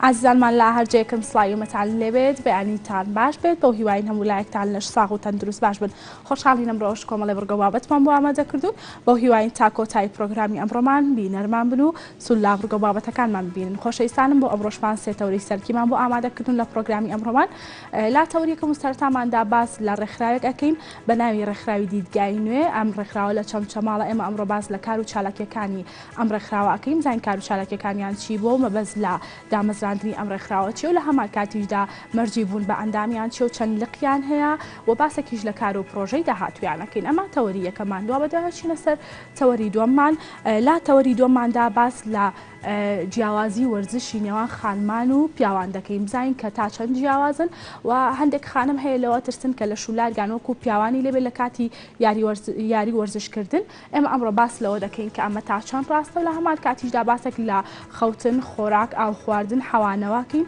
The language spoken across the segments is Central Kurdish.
ئازیزانمان لە هەر جێیەکن سڵاوی ئێمەتان لێبێت بەیانیتان باش بێت بەو هیواین هەموو لایەکتان لەش ساغ و تەندروست باش بن خۆشحاڵین ئەمڕۆش کۆمەڵێ بڕگە و بابەتمان بۆ ئامادە کردوون بەو هیواین تا کۆتایی پرۆگرامی ئەمڕۆمان بینەرمان بن و سوود لە بڕگە و بابەتەکانمان ببینن خۆشەویستانم بۆ ئەمڕۆشمان سێ تەوەری سەرکیمان بۆ ئامادە کردوون لە پرۆگرامی ئەمڕۆمان لا تەوەری یەکەم و سەرەتاماندا باس لە ڕێکخراوێک ئەکەین بە ناوی ڕێکخراوی دیدگای نوێ ئەم ڕێکخراوە لە چەمچەماڵە ئێمە ئەمڕۆ باس لە کار و چالاکیەکانی ئەم ڕێکخراوە ئەکەین بزانین کار و چالاکیەکانیان چی بووە و مەبەست لە دامەزراندنی ئەم ڕێکخراوە چیە و لە هەمان کاتیشدا مەرجی بوون بە ئەندامیان چیە و چەند لقیان هەیە و باسێکیش لە کار و پڕۆژەی داهاتوویان ئەکەین ئەمە تەوەری یەکەمان دوابەدوای ئەچینە سەر تەوەری دووەممان لا تەوەری دووەمماندا باس لە جیاوازی وەرزشی نێوان خانمان و پیاوان دەکەین بزانین کە تا چەند جیاوازن و هەندێک خانم هەیە لەوە ترسن کە لە شولاریان وەکو پیاوانی لێبێت لە کاتی یاری وەرزشکردن ئێمە ئەمڕۆ باس لەوە دەکەین کە ئەمە تا چەند ڕاستە و لە هەمان کاتیشدا باسێک لە خەوتن، خۆراک، ئاو خواردن، حەوانەوە کەین،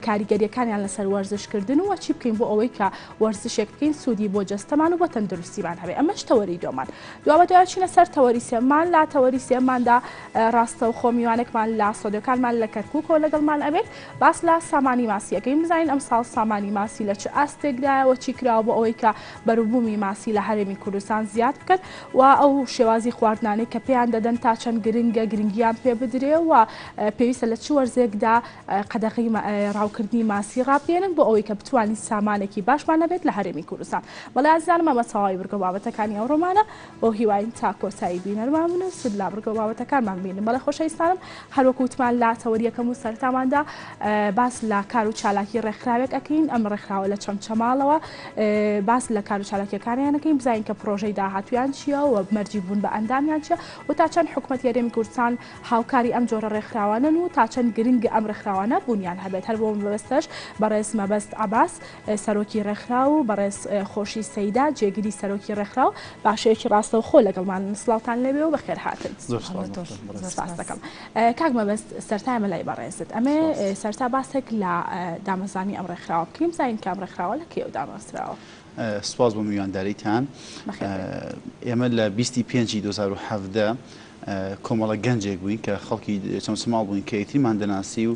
کاریگەرییەکانیان لەسەر وەرزشکردن و چی بکەین بۆ ئەوەی کە وەرزشێک بکەین سوودی بۆ جەستەمان و بۆ تەندروستیمان هەبێ. ئەمەش تەوەری دووەمان. دوابەدوای ئەچینە سەر تەوەری سێمان، لە تەوەری سێماندا ڕاستەوخۆ میوانێکمان لە ستۆدیۆکانمان لە کەرکووکەوە لەگەڵمان ئەبێت، باس لە سامانی ماسی ئەکەین، بزانین ئەمساڵ سامانی ماسی لە چ ئاستێکدایە و چی کراوە بۆ ئەوەی کە بەروبوومی ماسی لە هەرێمی کوردستان زیاد بکەن و ئەو شێوازی خواردنانەی کە پێیان دەدەن تا چەند گرنگە گرنگیان پێ بدرێ و پێویستە لە چ وەرزێکدا قەدەغەی ڕاوکردنی ماسی ڕابگەیەنن بۆ ئەوەی کە بتوانین سامانێکی باشمان هەبێت لە هەرێمی کوردستان. بەڵێ ئازیزانم ئەمە تەواوی بڕگە و بابەتەکانی ئەمڕۆمانە. بەو هیواین تا کۆتایی بینەرمان بن و سود لە بڕگە و بابەتەکانمان ببینن. بەڵێ خۆشەویستانم هەروەکو وتمان لە تەوەری یەکەم و سەرەتاماندا باس لە کار و چالاکی ڕێکخراوێک ئەکەین، ئەم ڕێکخراوە لە چەمچەماڵەوە باس لە کار و چالاکیەکانیان ئەکەین بزانین کە پڕۆژەی داهاتوویان چییە و مەرجی بوون بە ئەندامیان چییە و تا چەند حکومەتی هەرێمی کوردستان هاوکاری ئەم جۆرە ڕێکخراوانەن و تا چەند گرنگە ئەم ڕێکخراوانە بوونیان هەبێت. هەر بۆ مەبەستەش بەڕێز مەبەست عەباس سەرۆکی ڕێکخراو و بەڕێز خۆشی سەیدا جێگری سەرۆکی ڕێکخراو باشەیەکی ڕاستەوخۆ لەگەڵمانن. سڵاوتان لێبێ و بەخێرهاتن. زۆر سپاس محتەرەم بەڕێز. سپاس دەکەم. کاک مەبەست سەرتا ئێمە لای بەڕێزت ئەمێ سەرتا باسێک لە دامەزرانی ئەم ڕێکخراوە بکەین بزانین کە ئەم ڕێکخراوە لە کەیەوە دامەزراوە؟ سپاس بۆ میوانداریتان. ئێمە لە بیستی پێنجی 2017 کۆمەڵە گەنجێک بووین کە خەڵکی چەمچەماڵ بووین کە یەکتریمان دەناسی و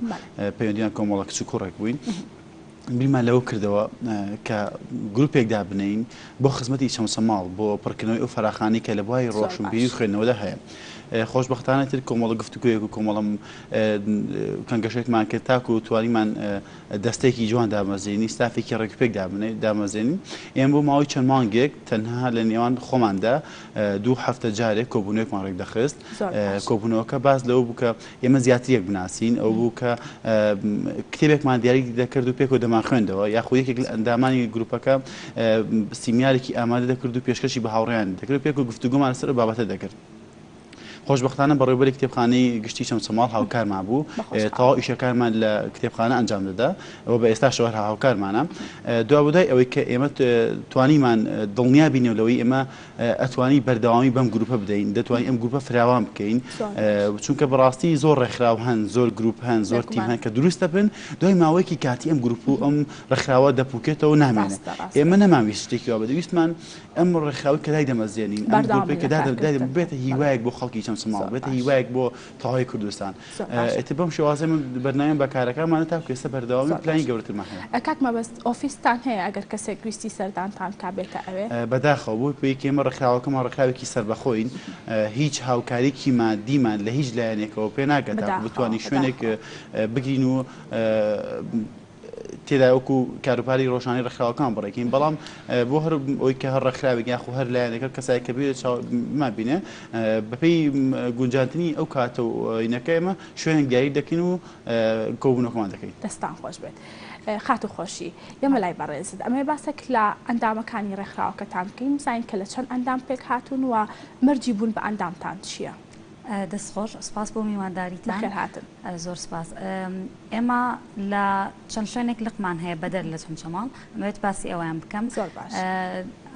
پەیوەندیمان کۆمەڵە کچ و کوڕێک بووین. بیرمان لەوە کردەوە کە گروپێک دابنێین بۆ خزمەتی چەمچەماڵ، بۆ پڕکردنەوەی ئەو فەراخانەی کە لە بواری ڕۆشنبیری و خوێندنەوەدا هەیە. خۆشبەختانە تر کۆمەڵە گفتوگۆیەک و کۆمەڵە کەنگەشێکمان کرد تاکو توانیمان دەستەیەکی جوان دامەزرێنین، ستافێکی ڕێکوپێک دامەزرێنین. ئێمە بۆ ماوەی چەند مانگێک تەنها لە نێوان خۆماندا دوو هەفتە جارێک کۆبوونەوەیەکمان ڕێکدەخست. کۆبوونەوەکە باس لەوە بوو کە ئێمە زیاتر یەک بناسین، ئەوە بوو کە کتێبێکمان دیاری دەکرد و پێکەوە دەمانخوێندەوە، یاخود یەکێک لە ئەندامانی گروپەکە سیمینارێکی ئامادە دەکرد و پێشکەشی بە هاوڕێیانی دەکرد و پێکەوە گفتوگۆمان لەسەر ئەو بابەتە دەکرد. خۆشبەختانە بەڕێوەبەری کتێبخانەی گشتی چەمچەماڵ هاوکارمان بوو، تەواو ئیشەکانمان لە کتێبخانە ئەنجام دەدا و بە ئێستاشەوە هەر هاوکارمانە. دوابەدوای ئەوەی کە ئێمە توانیمان دڵنیا بینەوە لەوەی ئێمە ئەتوانی بەردەوامی بەم گروپە بدەین، دەتوانین ئەم گروپە فراوان بکەین، چونکە بەڕاستی زۆر ڕێکخراو هەن، زۆر گروپ هەن، زۆر تیم هەن کە دروست دەبن، دوای ماوەیەکی کاتی ئەم گروپ و ئەم ڕێکخراوە دەپوکێتەوە و نامێنێ. ئێمە نەمانویست شتێکی وا بێت، ویستمان ئەم ڕێکخراوەی کە دایدەمەزرێنین، ئەم گروپەی کە دادەمەزرێنین ببێتە هیوایەک بۆ خەڵکی چەمچەماڵ، ببێتە هیوایەک بۆ تەواوی کوردستان. ئیتر بەم شێوازە ئێمە بەرنامەیان بە کارەکانمانە تاکو ئێستا بەردەوامین و پلانی گەورەترمان هەیە. کاک مەبەست ئۆفیستان هەیە ئەگەر کەسێک ویستی سەردانتان بکا بێتە ئەوێ؟ بەداخەوە بۆ پێی کە ئێمە ڕێکخراوەکەمان ڕێکخراوێکی سەربەخۆین هیچ هاوکاریکی مادیمان لە هیچ لایەنێکەوە پێ ناگات تاکو بتوانین شوێنێک بگرین و تێدا وەکو کاروباری ڕۆژانەی ڕێکخراوەکان بڕێکین بەڵام بۆ هەر ئەوی کە هەر ڕێکخراوێک یاخو هەر لایەنێک هەر کەسایک کە بێت بمان بینێ بەپێی گونجاندنی ئەو کاتە و ئینەکە ئێمە شوێنێک دیاری دەکەین و کۆبوونەوەکەمان دەکەین. دەستان خۆش بێت خاتوو خۆشی. ئێمە لای بەڕێزت ئەمەوێ باسێک لە ئەندامەکانی ڕێکخراوەکەتان بکەین بزانین کە لە چەند ئەندام پێک هاتوون و مەرجی بوون بە ئەندامتان چییە؟ دەست خۆش سپاس بۆ میوانداریتان. بەخێر هاتن. زۆر سپاس. ئێمە لە چەند شوێنێک لقمان هەیە بەدەر لە چەمچەماڵ، ئەمەوێت باسی ئەوەیان بکەم. زۆر باش.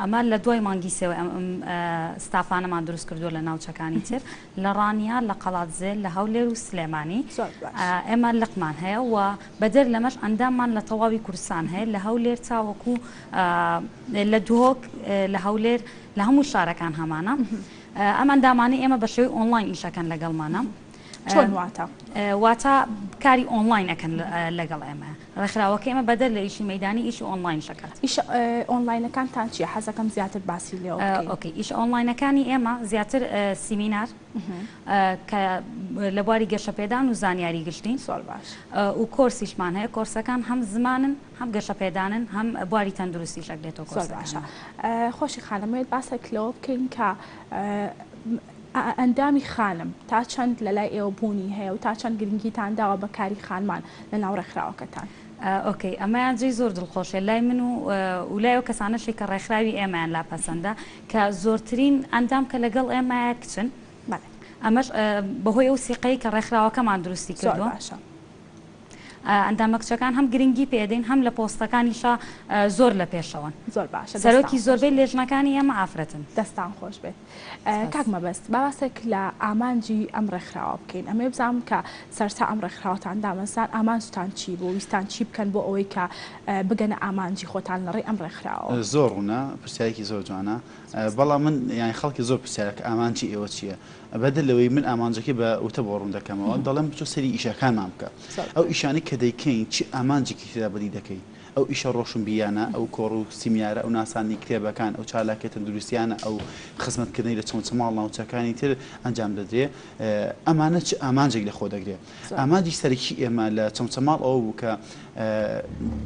ئەمە لە دوای مانگی سێوە ئەم ستافانەمان دروست کردووە لە ناوچەکانی تر، لە ڕانیە، لە قەڵادزێ، لە هەولێر و سلێمانی. زۆر باش. ئێمە لقمان هەیە و بەدەر لەمەش ئەنداممان لە تەواوی کوردستان هەیە، لە هەولێر تاوەکو لە دهۆک، لە هەولێر، لە هەموو شارەکان هەمانە. ئەم ئەندامانەی ئێمە بە شێوەی ئۆنلاین ئیشەکەن لەگەڵمانە. چۆن واتە؟ واتە کاری ئۆنڵاین ئەکەن لەگەڵ ئێمە. ڕێکخراوەکەی ئێمە بەدەر لە ئیشی مەیدانی ئیشی ئۆنڵاینش ئەکات. ئیشە ئۆنڵاینەکانتان چیە؟ حەزەکەم زیاتر باسی لێوە بکەی. ئۆکەی ئیشە ئۆنڵاینەکانی ئێمە زیاتر سیمینار کە لە بواری گەشەپێدان و زانیاری گشتین. زۆر باش. و کۆرسیشمان هەیە کۆرسەکان هەم زمانن هەم گەشەپێدانن هەم بواری تەندروستیش ئەگرێتەوە زۆر باشە. خۆشی خانم ئەمەوێت باسێک لەوە بکەین کە ئەندامی خانم تا چەند لەلای ئێوە بوونی هەیە و تا چەند گرنگیتان داوە بە کاری خانمان لە ناو ڕێکخراوەکەتان؟ ئۆکەی ئەمەیان جێی زۆر دڵخۆشیە لای من و و لای ئەو کەسانەشی کە ڕێکخراوی ئێمەیان لا پەسەندە کە زۆرترین ئەندام کە لەگەڵ ئێمەیە کچن بەڵێ. ئەمەش بەهۆی ئەو سیقەی کە ڕێکخراوەکەمان دروستی زۆر کردووە. باشە. ئەندامە کچەکان هەم گرنگی پێدەین هەم لە پۆستەکانیشا زۆر لە پێشەوەن. زۆر باشە دەستان سەرۆکی خۆش زۆربەی بێت. لێژنەکانی ئێمە ئافرەتن. دەستان خۆش بێت. سپاس. کاک مەبەست با باسێک لە ئامانجی ئەم ڕێکخراوە بکەین ئەمەوێ بزانم کە سەرتا ئەم ڕێکخراوەتان دامەزران ئامانجتان چی بوو ویستان چی بکەن بۆ ئەوەی کە بگەنە ئامانجی خۆتان لە ڕێی ئەم ڕێکخراوەوە؟ زۆر ڕوونە پرسیارێکی زۆر جوانە بەڵام من یانی خەڵکی زۆر پرسیارە کە ئامانجی ئێوە چییە بەدەر لەوەی من ئامانجەکەی بە وتە بۆ ڕوون دەکەمەوە دەڵێم بچۆ سەیری ئیشەکانمان بکە ئەو ئیشانەی کە دەیکەین چ ئامانجێکی تێدا بەدی دەکەی ئەو ئیشە ڕۆشنبیریانە، ئەو کۆڕ و سیمینارە، ئەو ناساندنی کتێبەکان، ئەو چالاکیە تەندروستیانە، ئەو خزمەتکردنەی لە چەمچەماڵ ناوچەکانی تر ئەنجام دەدرێ، ئەمانە چ ئامانجێک لە خۆ دەگرێ؟ ئامانجی سەرەکی ئێمە لە چەمچەماڵ ئەوە بوو کە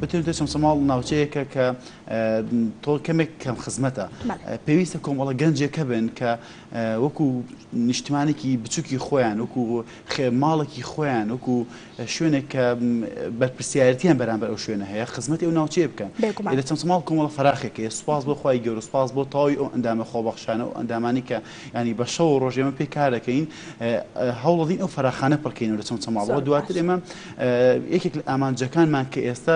بتوانین چەمچەماڵ ناوچەیەکە کە تۆ کەمێک کەم خزمەتە، پێویستە کۆمەڵە گەنجێک هەبن کە وەکو نیشتمانێکی بچوکی خۆیان، وەکو ماڵێکی خۆیان، وەکو شوێنێک کە بەرپرسیارەتیان بەرامبەر ئەو شوێنە هەیە خزمەتی ئەو ناوچەیە بکەن. بێگومان. لە چەمچەماڵ کۆمەڵە فەراخێک هەیە، سوپاس بۆ خوای گەورە، سوپاس بۆ تەواوی ئەو ئەندامە خۆبەخشانە، ئەو ئەندامانەی کە یانی بە شەو و ڕۆژ ئێمە پێی کار دەکەین، هەوڵدەدەین ئەو فەراخانە پڕکەینەوە لە چەمچەماڵەوە. زۆر دواتر باشە. ئێمە یەکێک لە ئامانجەکانمان کە ئێستا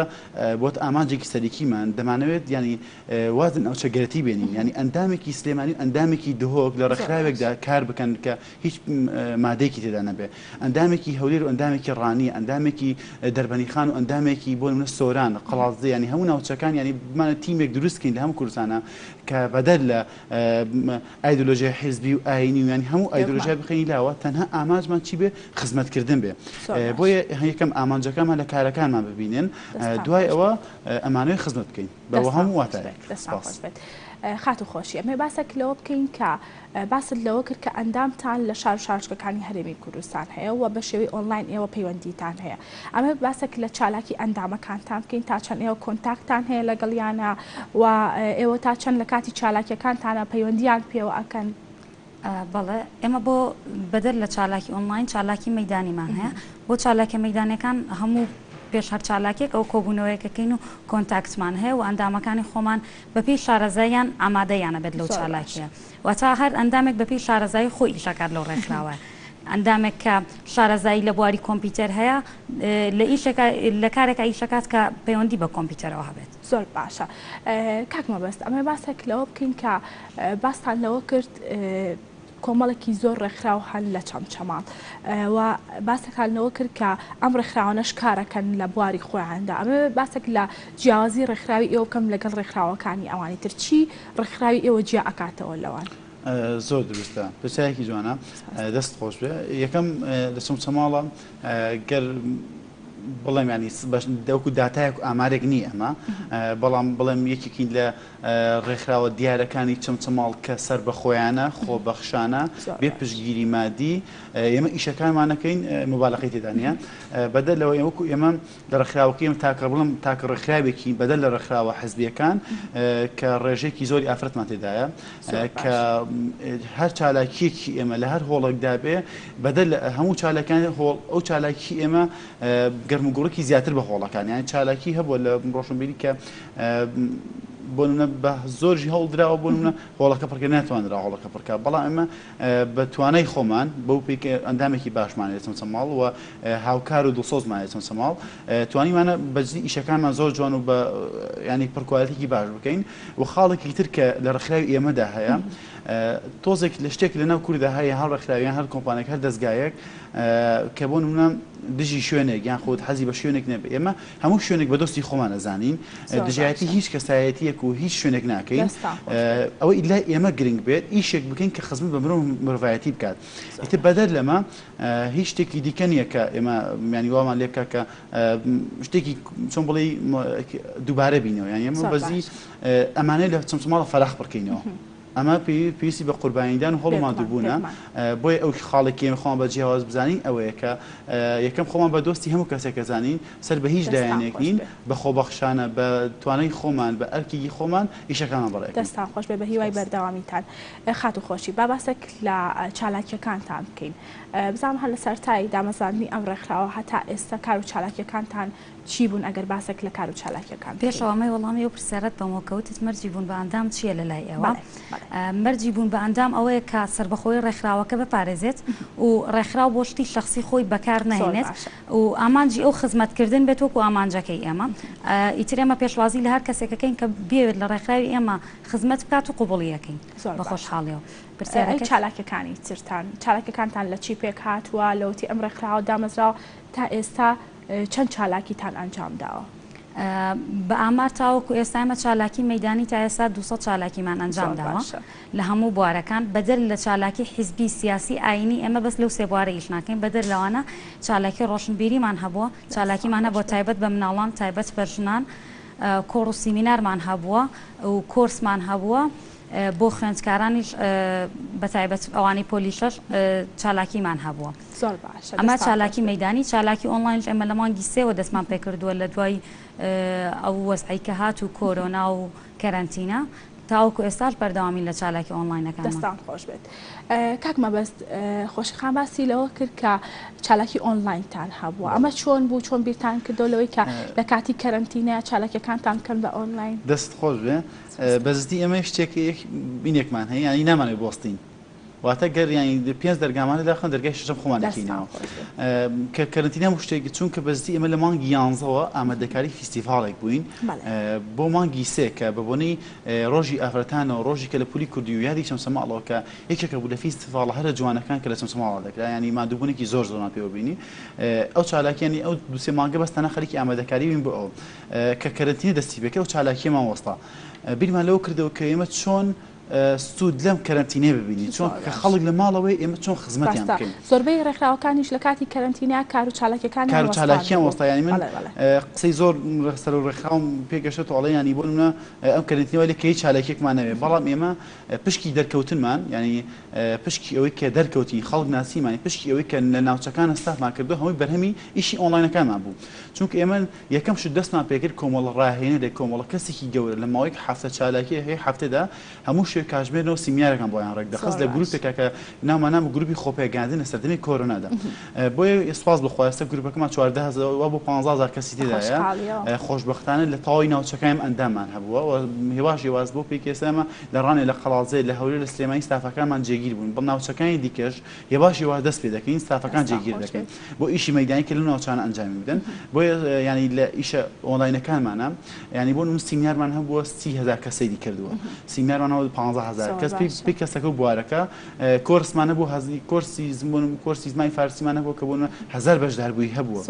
بۆتە ئامانجێکی سەرەکیمان، دەمانەوێت یانی واز لە ناوچەگەرەتی بێنین، یانی ئەندامێکی سلێمانی و ئەندامێکی دهۆک لە زۆر ڕێکخراوێکدا باشە. کار بکەن کە هیچ مادەیەکی تێدا نەبێ. ئەندامێکی هەولێر و ئەندامێکی ڕانیە، ئەندامێکی دەربەنیخان و ئەندامێکی بۆ نمونە سۆران، قەڵادزێ یانی هەموو ناوچەکان یانی بمانە تیمێک دروست کەین لە هەموو کوردستانا کە بەدەر لە ئایدۆلۆژیای حیزبی و ئایینی و یانی هەموو بێگومان. ئایدۆلۆژیا بخەینی لاوە تەنها ئامانجمان چی بێ خزمەتکردن بێ. زۆر باشە. بۆیە یەکەم ئامانجەکانمان لە کارەکانمان ببینن دەستتان دوای خۆش ئەوە بێت. ئەمانەوێ خزمەت بکەین بە دەستتان هەموو خۆش واتایەک. بێت. دەستتان سپاس. خۆش بێت. خاتوو خۆشی ئەمەوێ باسێک لەوە بکەین کە باست لەوە کرد کە ئەندامتان لە شار و شارۆچکەکانی هەرێمی کوردستان هەیە و بە شێوەی ئۆنلاین ئێوە پەیوەندیتان هەیە. ئەمەوێت باسێک لە چالاکی ئەندامەکانتان بکەین، تا چەند ئێوە کۆنتاکتان هەیە لەگەڵیانە و ئێوە تا چەند لە کاتی چالاکیەکانتانە پەیوەندیان پێوە ئەکەن؟ بەڵێ، ئێمە بۆ بەدەر لە چالاکی ئۆنلاین چالاکی مەیدانیمان هەیە. بۆ چالاکیە مەیدانیەکان هەموو پێش هەر چالاکیەک ئەو کۆبوونەوەیەکەکەین و کۆنتاکتمان هەیە و ئەندامەکانی خۆمان بەپێی شارەزاییان ئامادەیانە بێت لەو زۆر باشە. چالاکیە. واتە هەر ئەندامێک بەپێی شارەزایی خۆی ئیش ئەکات لەو ڕێکخراوە. ئەندامێک کە شارەزایی لە بواری کۆمپیوتەر هەیە لە ئیشێکا لە کارێکا ئیش ئەکات کە پەیوەندی بە کۆمپیوتەرەوە هەبێت. زۆر باشە کاک مەبەست ئەمەوێ باسێک لەوە بکەین کە باستان لەوە کرد کۆمەڵێکی زۆر ڕێکخراو هەن لە چەمچەماڵ و باسەکان لەوە کرد کە ئەم ڕێکخراوانەش کارەکەن لە بواری خۆیاندا ئەمەوێ باسێک لە جیاوازی ڕێکخراوی ئێوە بکەم لەگەڵ ڕێکخراوەکانی ئەوانی تر چی ڕێکخراوی ئێوە جیا ئەکاتەوە لەوان؟ زۆر دروستە پرسیارێکی جوانە دەست خۆش بێ یەکەم لە چەمچەماڵە گەر بڵێم ینی وەکو داتایەک و ئامارێک نییە ئەمە بەڵام بڵێم یەکێکین لە ڕێکخراوە دیارەکانی چەمچەماڵ کە سەربەخۆیانە، خۆبەخشانە، بێ پشتگیری مادی، ئێمە ئیشەکانمان ئەکەین، موبالەغەی تێدا نییە. بەدەر لەوە وەکو ئێمە لە ڕێکخراوەکەی ئێمە تاکە بڵێم تاکە ڕێکخراوێکین بەدەر لە ڕێکخراوە حزبییەکان کە ڕێژەیەکی زۆری ئافرەتمان تێدایە کە هەر چالاکییەکی ئێمە لە هەر هۆڵێکدا بێ بەدەر لە هەموو چالاکیانی هۆڵ ئەو چالاکی ئێمە گەرموگوڕێکی زیاتر بە هۆڵەکان یانی چالاکی هەبووە لە ڕۆشنبیری کە بۆ نمونە بە زۆرژی هەوڵ دراوە بۆ نمونە هۆڵەکە پڕکە ناتوانرا هۆڵەکە پڕکە بەڵام ئێمە بە توانای خۆمان بەو پێی کە ئەندامێکی باشمان هەیە چەمچەماڵ و هاوکار و دڵسۆزمان هەیە چەمچەماڵ توانیمانە بەجدی ئیشەکانمان زۆر جوان و بە ینی پڕکوالێتێکی باش بکەین و خاڵێکی تر کە لە ڕێکخراوی ئێمەدا هەیە تۆزێک لە شتێک لەناو کووردا هەیە هەر ڕێکخراویان هەر کۆمپانێک هەر دەستگایەک کە بۆ نمونە دژی شوێنێک یان خۆت حەزی بە شوێنێک نەبێ ئێمە هەموو شوێنێک بە دۆستی خۆمان ئەزانین، زۆر دژایەتی باشە. هیچ کەسایەتییەک و هیچ شوێنێک ناکەین. ئەوەی لای ئێمە گرنگ بێت ئیشێک بکەین کە خزمەت بە مرۆڤ مرۆڤایەتی بکات. ئیتر بەدەر لەمە هیچ شتێکی دیکە نییە کە ئێمە یانی وامان لێ بکات کە شتێکی چۆن بڵێی دووبارە بینەوە یانی ئێمە بەزی ئەمانەی لە چەمچەماڵە فەراخ پڕکەینەوە. ئەمە پێویستی بە قوربانیدان و هەوڵ و ماندووبوونە، بۆیە ئەو خاڵێکی ئێمە خۆمان بە جیاواز بزانین ئەوەیە کە یەکەم خۆمان بە دۆستی هەموو کەسێک ئەزانین، سەر بە هیچ لایەنێک نین، بە خۆبەخشانە، بە توانای خۆمان، بە ئەرکێکی خۆمان ئیشەکانمان بەڕێ ئەکەین. دەستتان خۆش بێ، بە هیوای بەردەوامیتان. خاتوو خۆشی، با باسێک لە چالاکییەکانتان بکەین. بزانم هەر لە سەرەتای دامەزراندنی ئەم ڕێکخراوە هەتا ئێستا کار و چالاکییەکانتان چی بوون ئەگەر باسێک لە کار و چالاکیەکان بکەین؟ پێش ئەوەی وەڵامی ئەو پرسیارەت بەمەوە کە وتت مەرجی بوون بە ئەندام چییە لە لای ئێوە؟ مەرجی بوون بە ئەندام ئەوەیە کە سەربەخۆیی ڕێکخراوەکە بپارێزێت و ڕێکخراو بۆ شتی شەخسی خۆی بەکار نەهێنێت و ئامانجی ئەو خزمەتکردن بێت وەکو ئامانجەکەی ئێمە. ئیتر ئێمە پێشوازی لە هەر کەسێک ئەکەین کە بیەوێت لە ڕێکخراوی ئێمە خزمەت بکات و قبوڵی ئەکەین بە خۆشحاڵیەوە. پرسیارەکەت؟ چالاکیەکانی ترتان، چالاکیەکانتان لە چی پێکهاتووە؟ لەوەتی ئەم ڕێکخراوە دامەزراوە تا ئێستا چەند چالاکیتان ئەنجام داوە؟ بە ئامار تاوەکو ئێستا ئێمە چالاکی مەیدانی تا ئێستا 200 چالاکیمان ئەنجام داوە لە هەموو بوارەکان بەدەر لە چالاکی حیزبی سیاسی ئاینی ئێمە بەس لەو سێ بوارە ئیش ناکەین بەدەر لەوانە چالاکی ڕۆشنبیریمان هەبووە چالاکیمان هەبووە تایبەت بە مناڵان تایبەت بە ژنان کۆڕ و سیمینارمان هەبووە و کۆرسمان هەبووە بۆ خوێندکارانیش بە تایبەت ئەوانەی پۆلی شەش چالاکیمان هەبووە. زۆر باشە ئەمە چالاکی مەیدانی چالاکی ئۆنلاینش ئێمە لە مانگی سێوە دەستمان پێکردووە لە دوای ئەو وەزعەی کە هات و کۆرۆنا و کەرەنتینە تاوەکو ئێستاش بەردەوامین لە چالاکی ئۆنلاینەکانمان. دەستان خۆش بێت کاک مەبەست خۆشی خان باسی لەوە کرد کە چالاکی ئۆنلاینتان هەبووە ئەمە چۆن بوو چۆن بیرتان کردەوە لەوەی کە لە کاتی کەرەنتینە چالاکیەکانتان بکەن بە ئۆنلاین؟ دەست خۆش بێ بەجدی ئێمە شتێک بینێکمان هەیە یانی نامانەوێت بوەستین واتە گەر یانی پێنج دەرگامان لێ داخن دەرگای شەشەم خۆمان دەکەینەوە کە کەرەنتینە هەموو شتێک چونکە بەجدی ئێمە لە مانگی یانزەوە ئامادەکاری فیستیڤاڵێک بووین بۆ مانگی سێ کە بە بۆنەی ڕۆژی ئافرەتانەوە ڕۆژی کە لە پولی کوردی و یادی چەمچەماڵەوە کە یەکێکە بوو لە فیستیڤاڵە هەرە جوانەکان کە لە چەمچەماڵە دەکرا یانی ماندووبوونێکی زۆر زۆرمان پێوە بینی ئەو چالاکیانی ئەو دوسێ مانگە بەس تەنها خەریکی ئامادەکاری بووین بۆ ئەو کە کەرەنتینە دەستی پێکرد ئەو چالاکیەمان وەستا بیرمان لەوە کردەوە کە ئێمە چۆن سوود لەم کەرەنتینەیە ببینین چۆن کە خەڵک لە ماڵەوەی ئێمە چۆن خزمەتیان بکەین. زۆربەی ڕێکخراوەکانیش لە کاتی کەرەنتینە کار و چالاکیەکانیان کار و چالاکیان وەستا یانی من قسەی زۆر سەر و ڕێکخراوم پێگەشتە ئەڵێ یانی بۆ نمونە ئەم کەرەنتینە وای لێ کە هیچ چالاکیەکمان نەبێ بەڵام ئێمە پشکی دەرکەوتنمان یانی پشکی ئەوەی کە دەرکەوتین خەڵک ناسیمانی پشکی ئەوەی کە لە ناوچەکانە ستافمان کردو هەمووی بەرهەمی ئیشی ئۆنلاینەکانمان بوو چونکە ئێمە یەکەم شت دەستمان پێکرد کۆمەڵە ڕاهێنەرێک، کۆمەڵە کەسێکی گەورە لە ماوەی هەفتە چالاکییەک هەفتەدا هەموو شەوێک کاتژمێر نۆ سیمینارێکمان بۆیان ڕێکدەخست لە گروپێکا کە ناومان نابوو گروپی خۆپێگەیاندن لە سەردەمی کۆرۆنادا. بۆیە سوپاس بۆ خوا ئێستا گروپەکەمان 14,000 وا بۆ 15,000 کەسی تێدایە. خۆشبەختانە لە تەواوی ناوچەکانیم ئەنداممان هەبووە و هێواش هێواش بۆ پێی کە ئێستا ئێمە لە ڕانیە، لە قەڵادزێ، لە هەولێر، لە سلێمانی ستافەکانمان جێگیر بوون. بە ناوچەکانی دیکەش هێواش هێواش دەست پێ دەکەین ستافەکان جێگیر دەکەین. بۆ ئیشی مەیدانی کە لەو ناوچانە ئەنجامی بدەن بۆیە یانی لە ئیشە ئۆنلاینەکانمانە یانی بۆ نموونە سیمینارمان هەبووە 30 هەزار کەس سەیری کردووە سیمینارمان هەبووە 15 هەزار کەس پێی پێی کەسەکە و بوارەکە کۆرسمان هەبوو هەزی کۆرسی زمون کۆرسی زمانی فارسیمان هەبوو کە بۆ نموونە هەزار بەشداربووی هەبووە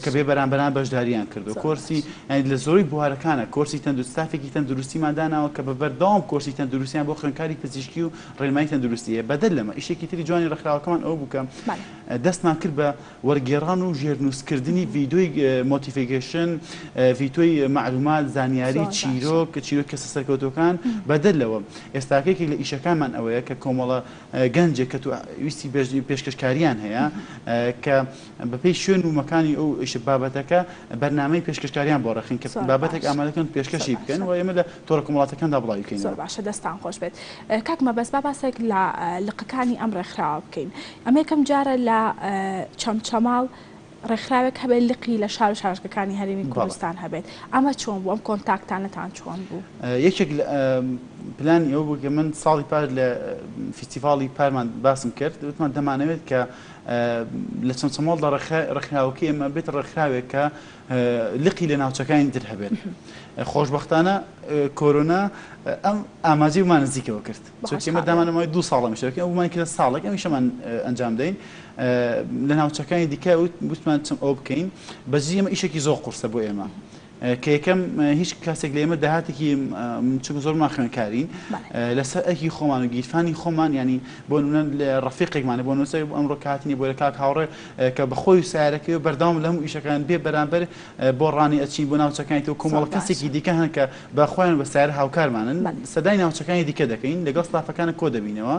کە بێ بەرامبەران بەشداریان کردو کۆرسی یانی لە زۆری بوارەکانە کۆرسی تەندروست ستافێکی تەندروستیمان داناوە کە بە بەردەوام کۆرسی تەندروستیان بۆ خوێندکاری پزیشکی و ڕێنمایی تەندروستی هەیە بەدەر لەمە ئیشێکی تری جوانی ڕێکخراوەکەمان ئەوە بوو کە دەستمان کرد بە وەرگێڕان و ژێرنووسکردنی ڤیدیۆی motivation، ڤیدیۆی مەعلومات، زانیاری، چیرۆک، چیرۆکی کەسە سەرکەوتووەکان، بەدەر لەوە ئێستاکە یەکێک لە ئیشەکانمان ئەوەیە کە کۆمەڵە گەنجێک کە ویستی پێشکەشکاریان هەیە کە بەپێی شوێن و مەکانی ئەو ئیشە بابەتەکە بەرنامەی پێشکەشکاریان بۆ ڕێکخەین کە بابەتێک ئامادە بکەن پێشکەشی بکەن و ئێمە لە تۆڕە کۆمەڵاتیەکاندا بڵاوی بکەینەوە. زۆر باشە دەستان خۆش بێت. کاک مەبەست با باسێک لە لقەکانی ئەم ڕێکخراوە بکەین. ئەمە یەکەم جارە لە چەمچەماڵ ڕێکخراوێک هەبێت لقی لە شار و شارۆچکەکانی هەرێمی کوردستان هەبێت. ئەمە چۆن بوو؟ ئەم کۆنتاکتانەتان چۆن بوو؟ یەکێک لە پلانی ئەوە بوو کە من ساڵی پار لە فیستیڤاڵی پارمان باسم کرد، وتمان دەمانەوێت کە لە چەمچەماڵدا ڕێکخراوەکەی ئێمە بێتە ڕێکخراوێک کە لقی لە ناوچەکانی تر هەبێت. خۆشبەختانە کۆرۆنا ئەم ئاماجەی بۆمان نزیکەوە کرد. چونکە ئێمە دامان ماوەی دوو ساڵ ئەم ئیشە دەکەین، ئەو بۆمان کرد ساڵێک ئەم ئیشەمان ئەنجام دەین. لە ناوچەکانی دیکە وتمان چم ئەوە بکەین. بەجدی ئێمە ئیشێکی زۆر قورسە بۆ ئێمە. کە یەکەم هیچ کەسێک لە ئێمە داهاتێکی چونکە زۆرمان خوێنکارین لەسەر ئەرکی خۆمان و گیرفانی خۆمان ینی بۆ نمونە ڕەفیقێکمانە بۆ نووسەر ئەمڕۆ کاتنی بۆ لە کاک هاوڕێ کە بەخۆی و سیارەکەی و بەردەوام لە هەموو ئیشەکان بێ بەرامبەر بۆ ڕانی ئەچین بۆ ناوچەکانی تۆ کۆمەڵە کەسێکی دیکە هەن کە بە خۆیان بە سیارە هاوکارمانن سەدای ناوچەکانی دیکە دەکەین لەگەڵ ستافەکانە کۆ دەبینەوە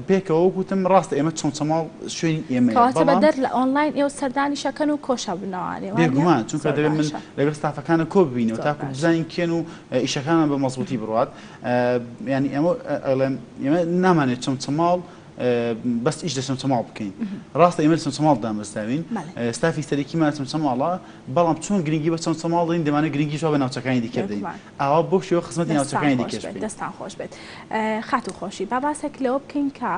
پێکەوە وەک وتم ڕاستە ئێمە چەمچەماڵ شوێنی ئێمەیە کەواتە بەڵام بەدەر لە ئۆنلاین ئێوە سەردانیش ئەکەن و کۆشەبنەوانێ وانیە؟ بێگومان چونکە زۆر دەبێت من باشە. لەگەڵ ستافەکانە کۆ ببینەوە زۆر تاکو باشە. بزانین کێن و ئیشەکانمان بە مەزبووتی بڕوات یانی ئێمە ئەڵێم ئێمە نامانێت چەمچەماڵ بەس ئیش لە چەمچەماڵ بکەین ڕاستە ئێمە لە چەمچەماڵ دامەزراوین بەڵێ. ستافی سەرەکیمان لە چەمچەماڵە بەڵام چۆن گرنگی بە چەمچەماڵ دەین دەمانەوێت گرنگیش وا بە ناوچەکانی دیکە بدەین بێگومان. ئاوا بەو شێوە خزمەتی دەستان ناوچەکانی خۆش دیکەش بێت بکەین. دەستان خۆش بێت خاتوو خۆشی با باسێک لەوە بکەین کە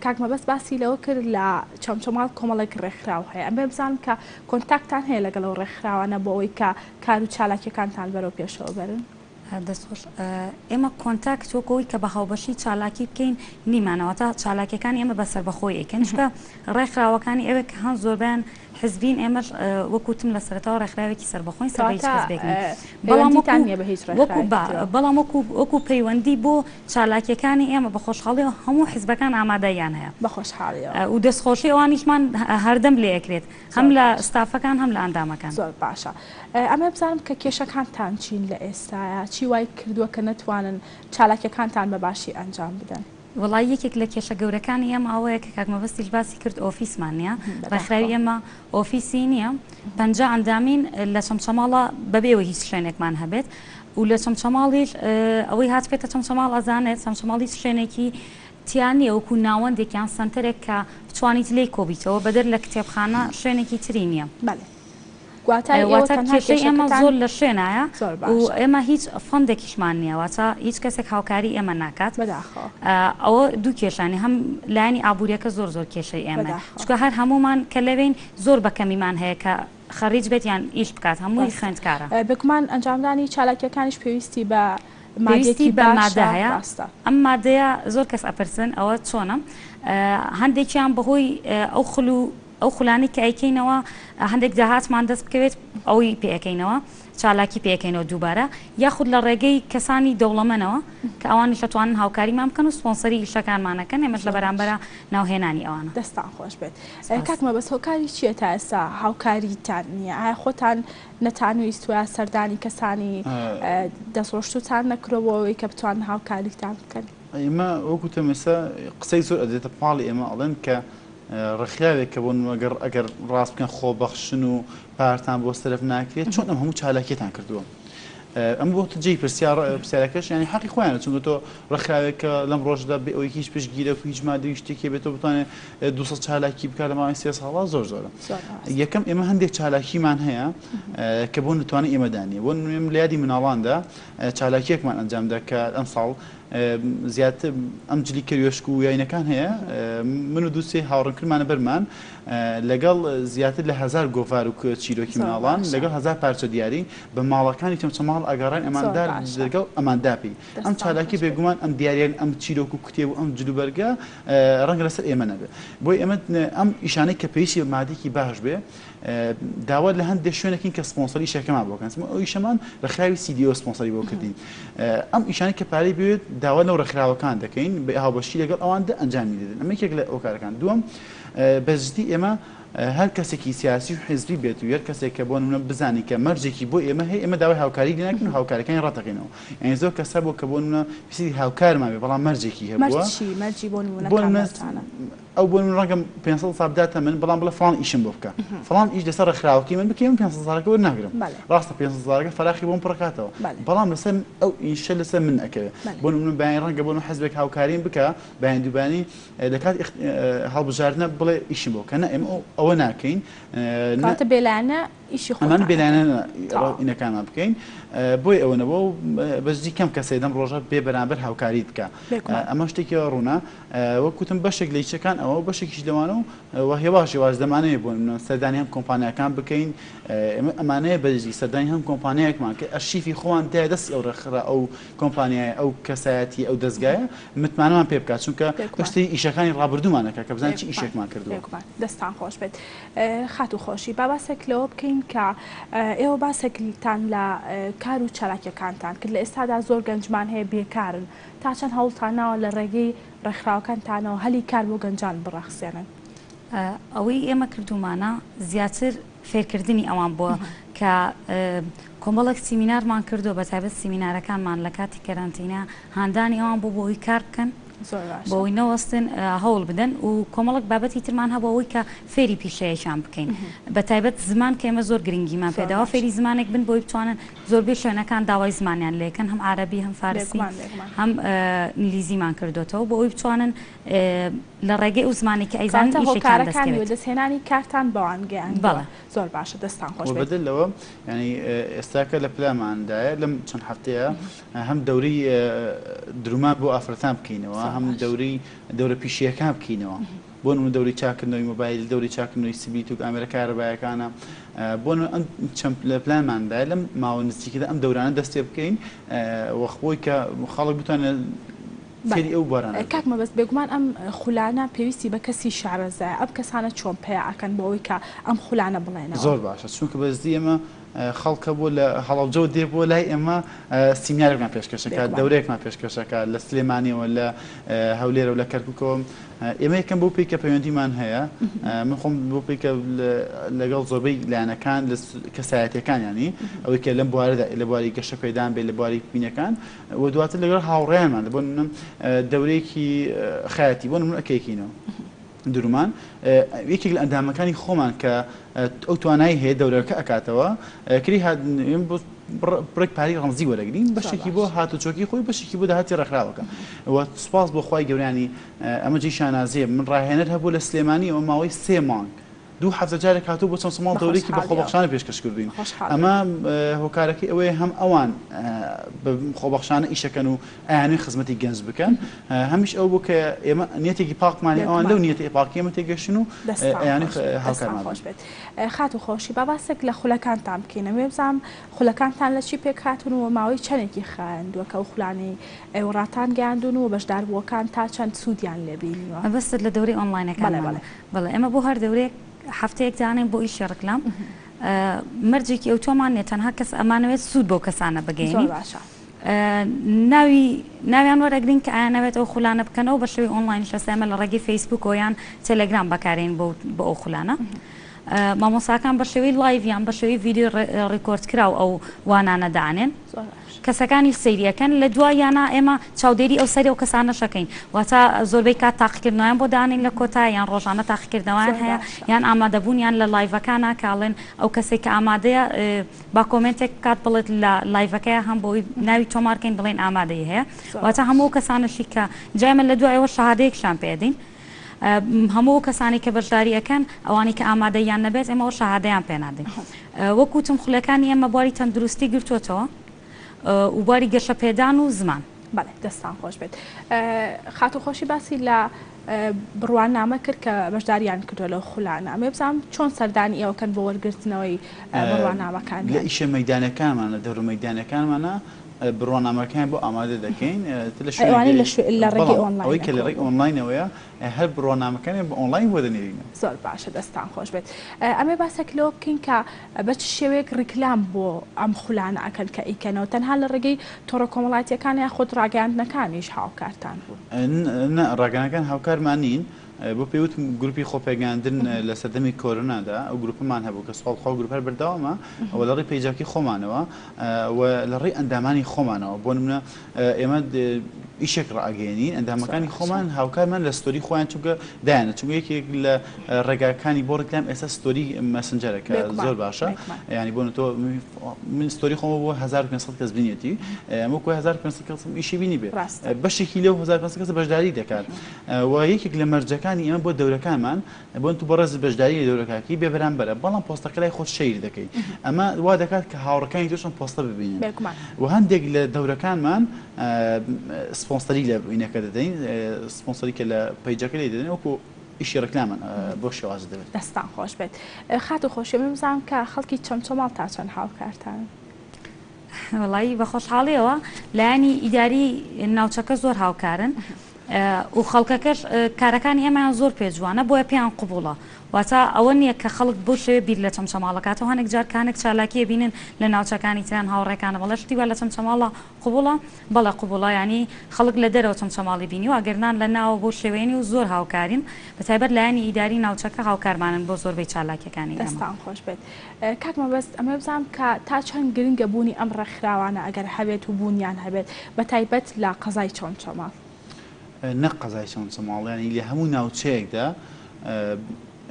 کاک مەبەست باسی لەوە کرد لە چەمچەماڵ کۆمەڵێک ڕێکخراو هەیە ئەمەوێ بزانم کە کۆنتاکتان هەیە لەگەڵ ئەو ڕێکخراوانە بۆ ئەوەی کە کار و چالاکیەکانتان بەرەو پێشەوە بەرن؟ دەست خۆش ئێمە کۆنتاکت وەکو ئەوەی کە بە هاوبەشی چالاکی بکەین نیمانە واتە چالاکیەکانی ئێمە بە سەربەخۆی ئەیکەن چونکە ڕێکخراوەکانی ئەوێ کە هەن زۆربەیان حزبین ئێمەش وەکو وتم لە سەرەتاوە ڕێکخراوێکی سەربەخۆین سەر بە هیچ کەواتە حزبێک نین بەڵام پەیوەندیتان وەکو نییە بە هیچ وەکو ڕێکخراوێکی با ترەوە؟ بەڵام وەکو وەکو پەیوەندی بۆ چالاکیەکانی ئێمە بە خۆشحاڵیەوە هەموو حزبەکان ئامادەییان هەیە بە خۆشحاڵیەوە. و دەستخۆشی ئەوانیشمان هەردەم لێ ئەکرێت هەم زۆر لە باشە. ستافەکان هەم لە ئەندامەکان. زۆر باشە ئەمەوێ بزانم کە کێشەکانتان چین لە ئێستایا چی وای کردووە کە نەتوانن چالاکیەکانتان بە باشی ئەنجام بدەن؟ وەڵایی یەکێک لە کێشە گەورەکانی ئێمە ئەوەیە کە کاک مەبەستیش باسی کرد ئۆفیسمان نییە، ڕێکخراوی بەداخەوە. ئێمە ئۆفیسی نییە، 50 ئەندامین لە چەمچەماڵە بەبێ ئەوەی هیچ شوێنێکمان هەبێت و لە چەمچەماڵیش ئەوەی هاتبێتە چەمچەماڵ ئەزانێت چەمچەماڵ هیچ شوێنێکی تیا نییە وەکو ناوەندێک یان سەنتەرێک کە بتوانیت لێی کۆبیتەوە بەدەر لە کتێبخانە شوێنێکی تری نییە. بەلێ. واتای ئێوە واتە تەنها کێشەی ئێمە کێشەکەتان زۆر لە شوێنایە زۆر و باشە. ئێمە هیچ فەندێکیشمان نییە واتە هیچ کەسێک هاوکاری ئێمە ناکات بەداخەوە. ئەوە دوو کێشانی هەم لایەنی ئابووریەکە زۆر زۆر کێشەی ئێمە بەداخەوە. چونکە هەر هەموومان کە لەوێین زۆر بە کەمیمان هەیە کە خەڕیج بێت یان ئیش بکات هەمووی ڕاستە. خوێندکارە. بێگومان ئەنجامدانی چالاکیەکانیش پێویستی بە پێویستی مادەیەکی بە مادە باشە هەیە ڕاستە. ئەم مادەیە زۆر کەس ئەپرسن ئەوە چۆنە هەندێکیان بەهۆی ئەو خول و ئەو خولانەی کە ئەیکەینەوە هەندێک داهاتمان دەست بکەوێت ئەوەی پێ ئەکەینەوە چالاکی پێ ئەکەینەوە دووبارە یاخود لە ڕێگەی کەسانی دەوڵەمەنەوە کە ئەوانیش ئەتوانن هاوکاریمان بکەن و سپۆنسەری ئیشەکانمان ئەکەن ئێمەش لە زۆر باش. بەرامبەرا ناوهێنانی ئەوانە. دەستان خۆش بێت. سپاس. کاک مەبەست هۆکاری چییە تا ئێستا هاوکاریتان نییە؟ ئایا خۆتان نەتانویستوە سەردانی کەسانی دەستڕۆشتووتان نەکردووە بۆ ئەوەی کە بتوانن هاوکاریتان بکەن؟ ئێمە وەکو وتم ئێستا قسەی زۆر ئەدرێتە پاڵی ئێمە ئەڵێن کە ڕێکخراوێک کە بۆ نموونە گەر ئەگەر ڕاست بکەن خۆبەخشن و پارتان بۆ سەرف ناکرێت چۆن ئەم هەموو چالاکیەتان کردووە؟ ئەم بۆتە جێی پرسیار پرسیارەکەش یانی حەقی خۆیانە چونکە تۆ ڕێکخراوێک کە لەم ڕۆژدا بێ ئەوەی هیچ پشتگیرێک و هیچ مادەی شتێکی بێت تۆ بتوانێت 200 چالاکی بکات لە ماوەی سێ ساڵا زۆر زۆرە یەکەم ئێمە هەندێک چالاکیمان هەیە کە بۆ نتوانێت ئێمەدا نیە بۆ نموونە لە یادی مناڵاندا چالاکیەکمان ئەنجامدا کە ئەمساڵ زیاتر ئەم جلی کەروێشک و یاینەکان هەیە من و دووسێ هاوڕێم کردمانە بەرمان لەگەڵ زیاتر لە هزار گۆڤار و چیرۆکی مناڵان لەگەڵ هزار پارچە دیاری بە ماڵەکانی چەمچەماڵ ئەگەڕاین ئەماندا لەگەڵ ئەماندا پێی ئەم چالاکی بێگومان ئەم دیاریان ئەم چیرۆک و کتێب و ئەم جلوبەرگە ڕەنگە لەسەر ئێمە نەبێت بۆی ئێمە ئەم ئیشانەی کە پێویستی بە مادێکی باش بێ داوا لە هەندێک شوێنەکەین کە سپۆنسەری ئیشەکەمان بۆ بکەن ئەو ئیشەمان ڕێکخراوی CDO سپۆنسەری بۆ کردین ئەم ئیشانەی کە پارەی بوێت داوا لەو ڕێکخراوەکان دەکەین بە هاوبەشی لەگەڵ ئەواندا ئەنجامی دەدەن ئەمە یەکێک لە هۆکارەکان دووەم بەجدی ئێمە هەر کەسێکی سیاسی و حیزبی بێت و هەر کەسێک کە بۆ نمونە بزانی کە مەرجێکی بۆ ئێمە هەیە ئێمە داوای هاوکاری لێ ناکەین و هاوکارەکانی ڕەت دەکەینەوە یعنی زۆر کەس هەبوو کە بۆ نمونە پرسی هاوکارمان بێ بەڵام مەرجێکی هەبووە مەرج چی مەرجی بۆ نمونە بۆ کام نمونە مەرجانە ئەو بۆ من ڕەنگە 500 هەزار بداتە من بەڵام بڵێ فڵان ئیشم بۆ بکە فڵان ئیش لەسەر ڕێکخراوەکەی من بکەی من 500 هەزارەکە وەرناگرم ڕاستە 500 هەزارەکە فەراخی بۆم پڕکاتەوە بەڵام لەسەر ئەو ئیشە لەسەر من ئەکەوێ بۆ نمونە بەیانی ڕەنگە بۆ نمونە حزبێک هاوکاریم بکە بەیانی دووبانی لە کاتی هەڵبژاردنە بڵێ ئیشم بۆ بکە نا ئێمە ئەوە ناکەین کەواتە بێلایەنە ئیشی خۆتان ئەمان بێلایەنە ئینەکانمان بکەین بۆی ئەوە نەبوو بەجدی کەم کەسێ دەم ڕۆژە بێ بەرامبەر هاوکاریت بکە ئەمە شتێکی ڕوونە وەک وتم بەشێک لە ئیشەکان ئەوە و بەشێکیش لەوانە و هێواش هێواش دەمانەوێت بۆ نمونە سەردانی هەم کۆمپانیاکان بکەین ئێمە ئەمانەیە بەجدی سەردانی هەم کۆمپانیایەکمان کرد ئەرشیفی خۆمان دایە دەستی ئەو ڕێکخرا ئەو کۆمپانیایە ئەو کەسایەتی ئەو دەزگایە متمانەمان پێ بکات چونکە پشتی ئیشەکانی ڕابردوومان ئەکات کە بزانین چی ئیشێکمان کردووە. بێگومان دەستان خۆش بێت خاتوو خۆشی با باسێک لەوە بکەین. کە ئێوە باسێکتان لە کار و چالاکیەکانتان کرد لە ئێستادا زۆر گەنجمان هەیە بێکارن تا چەند هەوڵتان ناوە لە ڕێگەی ڕێکخراوەکانتانەوە هەلی کار بۆ گەنجان بڕەخسێنن؟ ئەوەی ئێمە کردوومانە زیاتر فێرکردنی ئەوان بووە کە کۆمەڵێک سیمینارمان کردووە بە تایبەت سیمینارەکانمان لە کاتی کەرەنتینە هاندانی ئەوان بۆ بۆ ئەوەی کار بکەن بۆ ئەوەی نەوەستن هەوڵ بدەن و کۆمەڵک بابەتی ترمان هەبوو ئەوەی کە فێری پیشەیەکیان بکەین بە تایبەت زمان کە ئێمە زۆر گرنگیمان پێداوە فێری زمانێک بن بۆی بتوانن زۆربەی شوێنەکان داوای زمانیان لێکەن هەم عربی هەم فارسی هەم ئینگلیزیمان کردوێتەوە بۆ ئەوی بتوانن لە ڕێگەی ئەو زمانەی کە ئەیزانن کەواتە ئیشێکیان هۆکارەکانی دەستکەوێت. وەدەستهێنانی کارتان بەوان گەیاندووە. بەڵێ. زۆر باشە دەستتان خۆش وە بێت. بەدەر لەوە یانی ئێستاکە لە پلانماندایە لەم چەند هەفتەیە هەم دەورەی درومان بۆ ئافرەتان بکەینەوە زۆر هەم باش. دەورەی دەورە پیشەیەکان بکەینەوە بۆ نمونە دەورەی چاککردنەوەی مۆبایل دەورەی چاککردنەوەی سبلیت و ئامێرە کارەبایەکانە بۆ نمونە ئەم چەند لە پلانماندایە لەم ماوە نزیکەدا ئەم دەورانە دەست پێ بکەین وە خۆی کە خەڵک بتوانێت فێری ئەو بوارانە ببن. کاک مەبەست بێگومان ئەم خولانە پێویستی بە کەسی شارەزایە ئەم کەسانە چۆن پەیا ئەکەن بۆ ئەوەی کە ئەم خولانە بڵێنەوە؟ زۆر باشە چونکە بەجدی ئێمە خەڵکە بۆ لە هەڵەبجەوە دێ بۆ لای ئێمە سیمینارێکمان پێشکەش ئەکات دەورەیەکمان پێشکەش ئەکات لە سلێمانیەوە لە هەولێرەوە لە کەرکوکەوە ئێمە یەکەم بۆ پێی کە پەیوەندیمان هەیە من خۆم بۆ پێی کە لەگەڵ زۆربەی لایەنەکان لە کەسایەتیەکان یانی ئەوەی کە لەم بوارەدا لە بواری گەشەپێدان بێ لە بواری بینەکان و دواتر لەگەڵ هاوڕێیانمان بۆ نمونە دەورەیەکی خەیاتی بۆ نمونە ئەکەیەکینەوە درومان یەکێک لە ئەندامەکانی خۆمان کە ئەو توانایی هەیە دەورەکە ئەکاتەوە کری بڕێک پارەی ڕەمزی وەرەگرین بەشێکی بۆ هاتوچۆکی خۆی بەشێکی بۆ داهاتی ڕێکخراوەکە و سوپاس بۆ خوای گەورانی ئەمە جێی شانازیە من ڕاهێنەر هەبوو لە سلێمانی ئەوە ماوەی سێ مانگ دوو هەفتە جارێک هاتووە بۆ چەند ساڵ دەورێکی بە خۆبەخشانە پێشکەش کردوین. ئەمە هۆکارەکەی ئەوەیە هەم ئەوان بە خۆبەخشانە ئیشەکەن و ئەیانەوێت خزمەتی گەنج بکەن، هەمیش ئەوە بوو کە ئێمە نیەتێکی پاکمان هەیە، ئەوان لەو نیەتە پاکەی ئێمە تێگەشتن و ئەیانەوێت هاوکارمان بن. خاتوو خۆشی با باسێک لە خولەکانتان بکەین، ئەمەوێ بزانم خولەکانتان لە چی پێکهاتوون و ماوەی چەندێکی خایاندووە کە ئەو خولانەی ئێوە ڕاتانگەیاندوون و بەشداربووەکان تا چەند سوودیان لێ بینیوە؟ مەبەستت لە دەورەی ئۆنڵاینەکانمانە؟ بەڵێ ئێمە بۆ هەر دەورەیەک هەفتەیەک دانێین بۆ ئیشی ڕکلام مەرجێکی ئەوتۆمان نیە تەنها کەس ئەمانەوێت سوود بەو کەسانە بگەیەنین ناوی ناویان وەرەگرین کە ئایانەوێت ئەو خولانە بکەنەوە بە شێوەی ئۆنلاین شەسە ئێمە لە ڕێگەی فەیسبوک یان تێلێگرام بەکارێن بۆ بۆ ئەو خولانە مامۆساکان بە شێوەی live یان بە شێوەی ڤیدیۆی record کراو ئەو وانانە دانێن کەسەکانیش سەیری ئەکەن لە دوای یانا ئێمە چاودێری ئەو سەری ئەو کەسانەش ئەکەین واتە زۆربەی کات تاقیکردنەوەیان بۆ دانێین لە کۆتا یان ڕۆژانە تاقیکردنەوەیان هەیە یان ئامادەبوونیان لە live ەکانا کە ئەڵێن ئەو کەسێک کە ئامادەیە با comment ێک بکات بڵێت لە live ەکەیە هەم بۆی ناوی تۆمارکەین بڵێن ئامادەی هەیە واتە هەموو کەسانەشی کە جا ئێمە لە دوایەوە شەهادەیەکشان پێدەین هەموو ئەو کەسانەی کە بەشداری ئەکەن ئەوانەی کە ئامادەییان نەبێت ئێمە ئەو شەهادەیان پێ نادەین وەک وتم خولەکانی ئێمە بواری تەندروستی گرتووەتەوە و بواری گەشەپێدان و زمان. بەڵێ دەستان خۆش بێت خاتوو خۆشی باسی لە بڕوانامە کرد کە بەشداریان کردووە لەو خولانە ئەمێ بزانم چۆن سەردانی ئێوە کەن بۆ وەرگرتنەوەی بڕوانامەکان لە ئیشە مەیدانەکانمان لە دەورە مەیدانەکانمانە بڕوانامەکەیان بۆ ئامادە دەکەین لە شوێنی لە ڕێگەی ئۆنلاین ئەوەی کە لە ڕێی ئۆنلاینەوەیە هەر بڕوانامەکانیان بە ئۆنلاین بۆ دەنێرینەوە. زۆر باشە دەستان خۆش بێت ئەمێ باسێک لەوە بکەین کە بە چ شێوەیەک ڕیکلام بۆ ئەم خولانە ئەکەن کە ئەیکەنەوە تەنها لە ڕێگەی تۆڕە کۆمەڵایەتیەکان یاخود ڕاگەیاندنەکانیش هاوکارتان بوون؟ نا ڕاگەیاندنەکان هاوکارمان نین بۆ پێی وتم گروپی خۆپێگەیاندن لە سەردەمی کۆرۆنادا ئەو گروپەمان هەبوو کە سوپاس بۆ خوا گروپ هەر بەردەوامە و لە ڕێی پەیجاکی خۆمانەوە و لە ڕێی ئەندامانی خۆمانەوە بۆ نمونە ئێمە ئیشێک ڕائەگەیەنین ئەندامەکانی خۆمان هاوکارمان لە story خۆیان چونکە دایانە چونکە یەکێک لە ڕێگاکانی بۆ ڕیکلام ئێستا story مەسنجەرە کە زۆر باشە ینی بۆ تۆ من story خۆمە بۆ 1500 کەس بینێتی ئەمە کۆی 1500 کەسم ئیشی بینی بێ بەشێکی لەو 1500 کەس بەشداری دەکات و یەکێک لە مەرجەکانی ئێمە بۆ دەورەکانمان بۆن تو بەڕێزت بەشداری لە دەورەکاکی بێ بەرامبەرە بەڵام پۆستەکە لای خۆت share دەکەی ئەمە وا دەکات کە هاوڕەکانی تۆش ئەم پۆستە ببینن و هەندێک لە دەورەکانمان سپۆنسەری لە وینەکە دەدەین سپۆنسەری کە لە پەیجەکە لێ دەدەین وەکو ئیشی ڕکلامن بۆ شێواز دەبێت. دەستان خۆش بێت خاتوو خۆشی من بزانم کە خەڵکی چەمچەماڵ تا چەند هاوکارتانن؟ وەڵایی بە خۆشحاڵیەوە لایەنی ئیداری ناوچەکە زۆر هاوکارن. و خەڵکەکەش کارەکانی ئێمەیان زۆر پێ جوانە بۆیە پێیان قبوڵە واتە ئەوە نییە کە خەڵک بەو شێوەیە بیر لە چەمچەماڵ ئەکاتەوە هەنێک جار کە هەنێک چالاکی ئەبینن لە ناوچەکانی تران هاوڕێکانم ئەڵێ شتی وا لە چەمچەماڵا قبوڵە بەڵێ قبوڵە یانی خەڵک لە دەرەوە چەمچەماڵی بینیوە ئەگەر نا لە ناوە بەو شێوەیە نیە و زۆر هاوکارین بە تایبەت لایەنی ئیداری ناوچەکە هاوکارمانن بۆ زۆربەی چالاکیەکانی ئێمە. دەستان خۆش بێت کاک مەبەست ئەمەوێ بزانم کە تا چەند گرنگە بوونی ئەم ڕێکخراوانە ئەگەر هەبێت و بوونیان هەبێت بە تایبەت لە قەزای چەمچەماڵ؟ نەک قەزای چەمچەماڵ یانی لە هەموو ناوچەیەکدا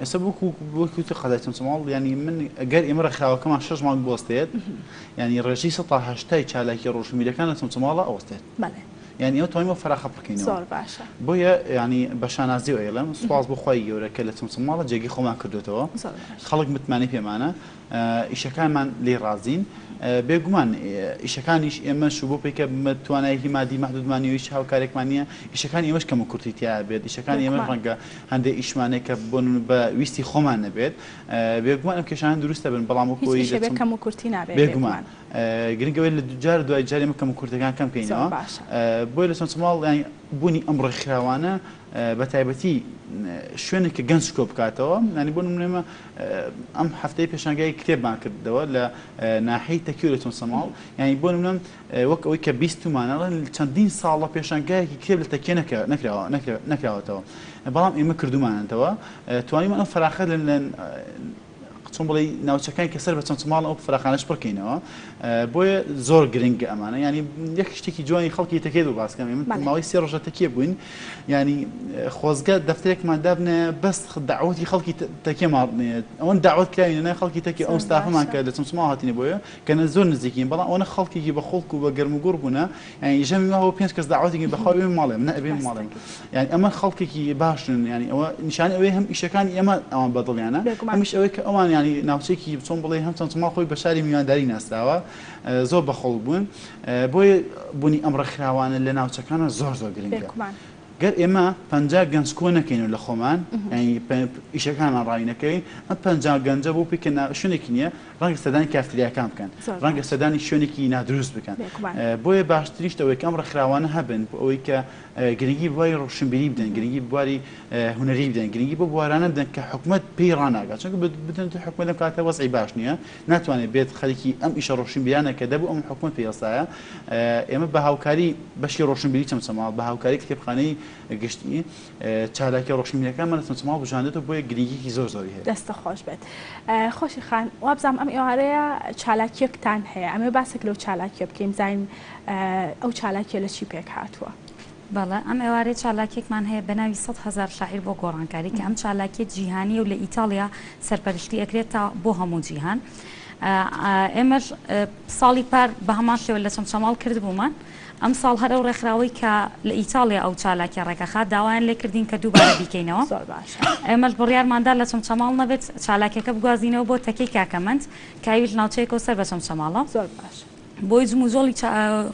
ئێستا وەکو وەکو تر قەزای چەمچەماڵ یانی من گەر ئێمە ڕێکخراوەکەمان شەش مانگ بوەستێت یانی ڕێژەی سەتا هەشتای چالاکیە ڕۆشنبیرەکان لە چەمچەماڵە ئەوەستێت بەڵێ یانی ئێمە توانیمە فەراخە پڕکەینەوە زۆر باشە بۆیە یانی بە شانازیەوە ئەیڵێم سوپاس بۆ خوای گەورە کە لە چەمچەماڵە جێگەی خۆمان کردۆتەوە زۆر باشە خەڵک متمانەی پێمانە ئیشەکانمان لێی ڕازین. بێگومان ئیشەکانیش ئێمەش و بۆ پێی کە توانایەکی مادی مەحدودمان نیە و هیچ هاوکارێکمان نیە، ئیشەکانی ئێمەش کەم و کورتی تیا بێت، ئیشەکانی ئێمەش بێگومان. ڕەنگە هەندێ ئیشمان هەیە کە بۆ نمونە بە ویستی خۆمان نەبێت. بێگومان ئەم کێشانە دروست دەبن، بەڵام وەکو هیچ ئەوەی ئیشێ لە بێ چەند کەم و کورتی نابێ بێگومان. بێگومان. گرنگ ئەوەیە لە جار دوای جار ئێمە کەم و کورتەکان کەم زۆر کەینەوە. باشە. بۆیە لە چەمچەماڵ یانی بوونی ئەم ڕێکخراوانە بە تایبەتی شوێنێک کە گەنج کۆ بکاتەوە یانی بۆ نمونە ئێمە ئەم هەفتەیە پێشانگای کتێبمان کردەوە لە ناحیەی تەکیۆ لە چەمچەماڵ یانی بۆ نمونە وەک ئەوەی کە بیستومانە چەندین ساڵە پێشانگایەکی کتێب لە تەکیە نەکراوە نەکراوەتەوە بەڵام ئێمە کردومانەتەوە توانیمان ئەم فەراخە لە چۆن بڵێی ناوچەکانی کە سەر بە چەمچەماڵن ئەو فراخانەش پڕکەینەوە بۆیە زۆر گرنگە ئەمانە ینی یەک شتێکی جوانی خەڵکی تەکێت و باسکەم ئێمە ماوەی سێ ڕۆژە تەکیە بووین ینی خۆزگە دەفترێکمان دابنێ بەس داوەتی خەڵکی تەکیە ماڵ ئەوەن داوەت کراوینە نای خەڵکی تەکی ئەو ستافمان کە لە چەمچەماڵ هاتینە بۆیە کە نە زۆر نزیکین بەڵام ئەوەنە خەڵکێکی بە خۆڵک و بە گەرم و گوڕ بوونە یانی ژەمی وا بۆ پێنج کەس داوەتێکی بەخوا بێ ماڵێ من ئەبێ ماڵێ یانی ئەمە خەڵکێکی باشن یانی ئەوە نیشانی ئەوەی هەم ئیشەکانی ئێمە ئەوان بەدڵیانە هەمیش ئەوەی کە ئەوان ینی ناوچێکی چۆن بڵێ هەم چەند ماڵ خۆی بە شاری میوانداری ناسراوە زۆر بە خۆڵ بوون بۆیە بوونی ئەم ڕێکخراوانە لە ناوچەکانە زۆر زۆر گرنگە. گەر ئێمە 50 گەنج کۆ نەکەین لە خۆمان ئیشەکانمان ڕاوی نەکەین ئەم 50 گەنجە بۆ پێکە شوێنێکی نییە ڕەنگە سەردانی کافتریاکان بکەن، ڕەنگە سەردانی شوێنێکی نادروست بکەن، بۆیە باشترین شت ئەوەیە کە ئەم ڕێکخراوانە هەبن بۆ ئەوەی کە گرنگی بە بواری ڕۆشنبیری بدەن، گرنگی بە بواری هونەری بدەن، گرنگی بەو بوارانە بدەن کە حکومەت پێی ڕاناگات، چونکە بدەن حکومەت لەم کاتە وەزعی باش نییە، ناتوانێت بێت خەریکی ئەم ئیشە ڕۆشنبیرانە کە دەبوو ئەم حکومەت پێی هەستایە، ئێمە بە هاوکاری بەشی ڕۆشنبیری چەمچەماڵ، بە هاوکاری کتێبخانەی گشتی، چالاکیە ڕۆشنبیریەکانمان لە چەمچەماڵ بژاندێتەوە بۆیە گرنگیەکی زۆر زۆری هەیە. دەستت خۆش بێت خۆشی خان وابزانم ئەم ئێوارەیە چالاکیەکتان هەیە ئەمەوێ باسێک لەو چالاکیە بکەین بزانین ئەو چالاکیە لە چی پێک هاتووە؟ بەڵێ ئەم ئێوارەیە چالاکیەکمان هەیە بە ناوی 100,000 شاعیر بۆ گۆڕانکاری کە ئەم چالاکیە جیهانیە و لە ئیتاڵیا سەرپەرشتی ئەکرێت تا بۆ هەموو جیهان ئێمەش ساڵی پار بە هەمان شێوە لە چەمچەماڵ کردبوومان ئەمساڵ هەر ئەو ڕێکخراوەی کە لە ئیتاڵیا ئەو چالاکیە ڕێکەخات داوایان لێکردین کە دووبارە بیکەینەوە. زۆر باشە. ئێمەش بڕیارماندا لە چەمچەماڵ نەبێت چالاکیەکە بگوازینەوە بۆ تەکێی کاکەمەند کە ئەویش ناوچەیەکە و سەر بە چەمچەماڵە. زۆر باشە. بۆی جموجۆڵی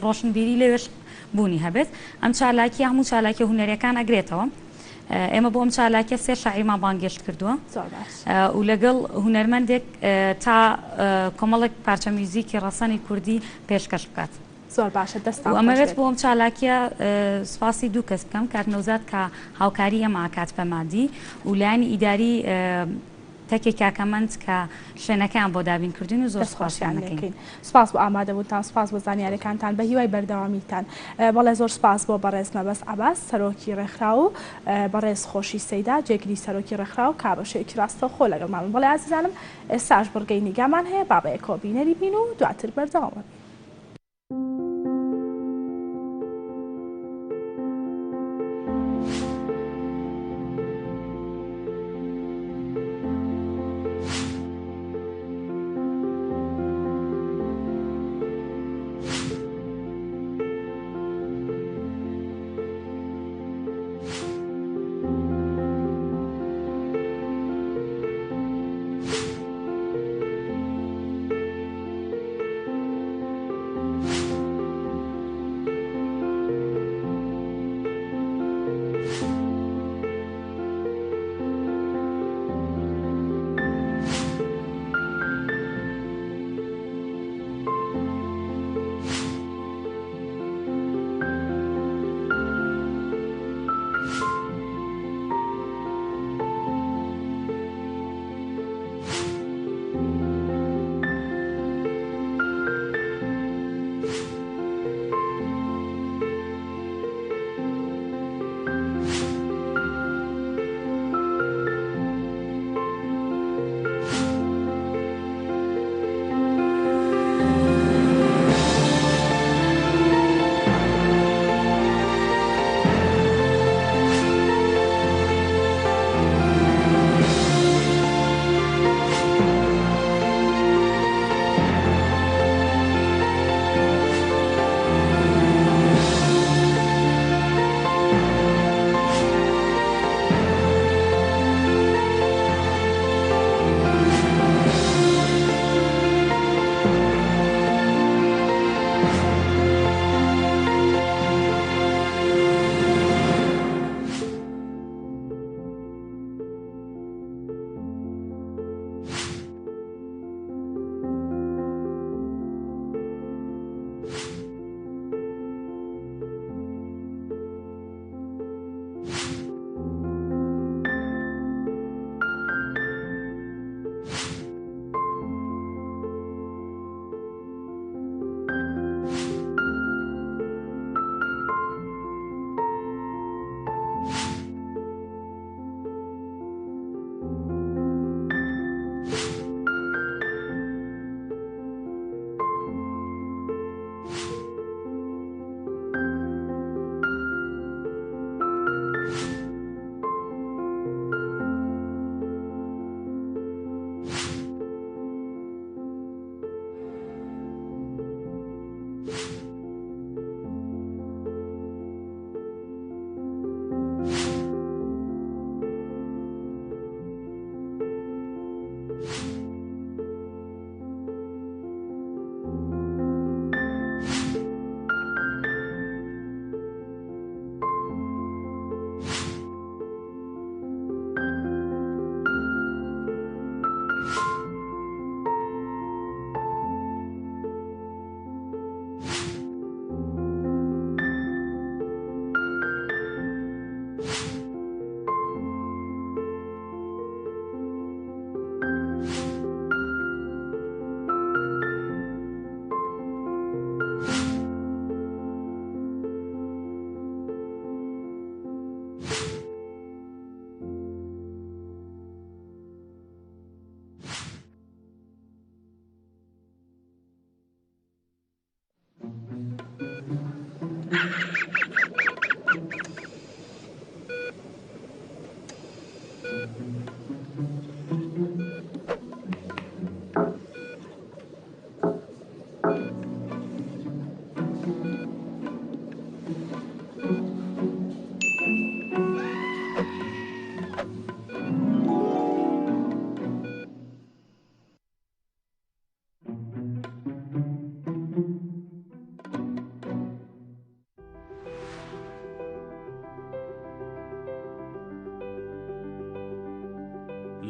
ڕۆشنبیری لەوێش بوونی هەبێت. ئەم چالاکیە هەموو چالاکیە هونەریەکان ئەگرێتەوە. ئێمە بۆ ئەم چالاکیە سێ شاعیرمان بانگێشت کردووە. زۆر باشە. و لەگەڵ هونەرمەندێک تا کۆمەڵێک پارچە میوزیکی ڕەسەنی کوردی پێشکەش بکات. زۆر باشە دەستتان و خۆش ئەمەوێت بێت. بۆ ئەم چالاکیە سوپاسی دوو کەس بکەم کاک نەوزاد کە هاوکاری ئێمە ئەکات بە مادی و لایەنی ئیداری تەکێ کاکەمەند کە شوێنەکەیان بۆ دابین کردوین و زۆر دەست سوپاسیان خۆشیان ئەکەین. لێکەین. سوپاس بۆ ئامادەبوونتان سوپاس بۆ زانیاریەکانتان بە هیوای بەردەوامیتان. بەڵێ زۆر سوپاس بۆ بەڕێز مەبەست عەباس سەرۆکی ڕێکخراو و بەڕێز خۆشی سەیدا جێگری سەرۆکی ڕێکخراو کە بە شێوەیەکی ڕاستەوخۆ لەگەڵمان بوون. بەڵێ ئازیزانم ئێستاش بڕگەی نیگامان هەیە با بەیەکەوە بینەری بین و دواتر بەردەوام ئەبین.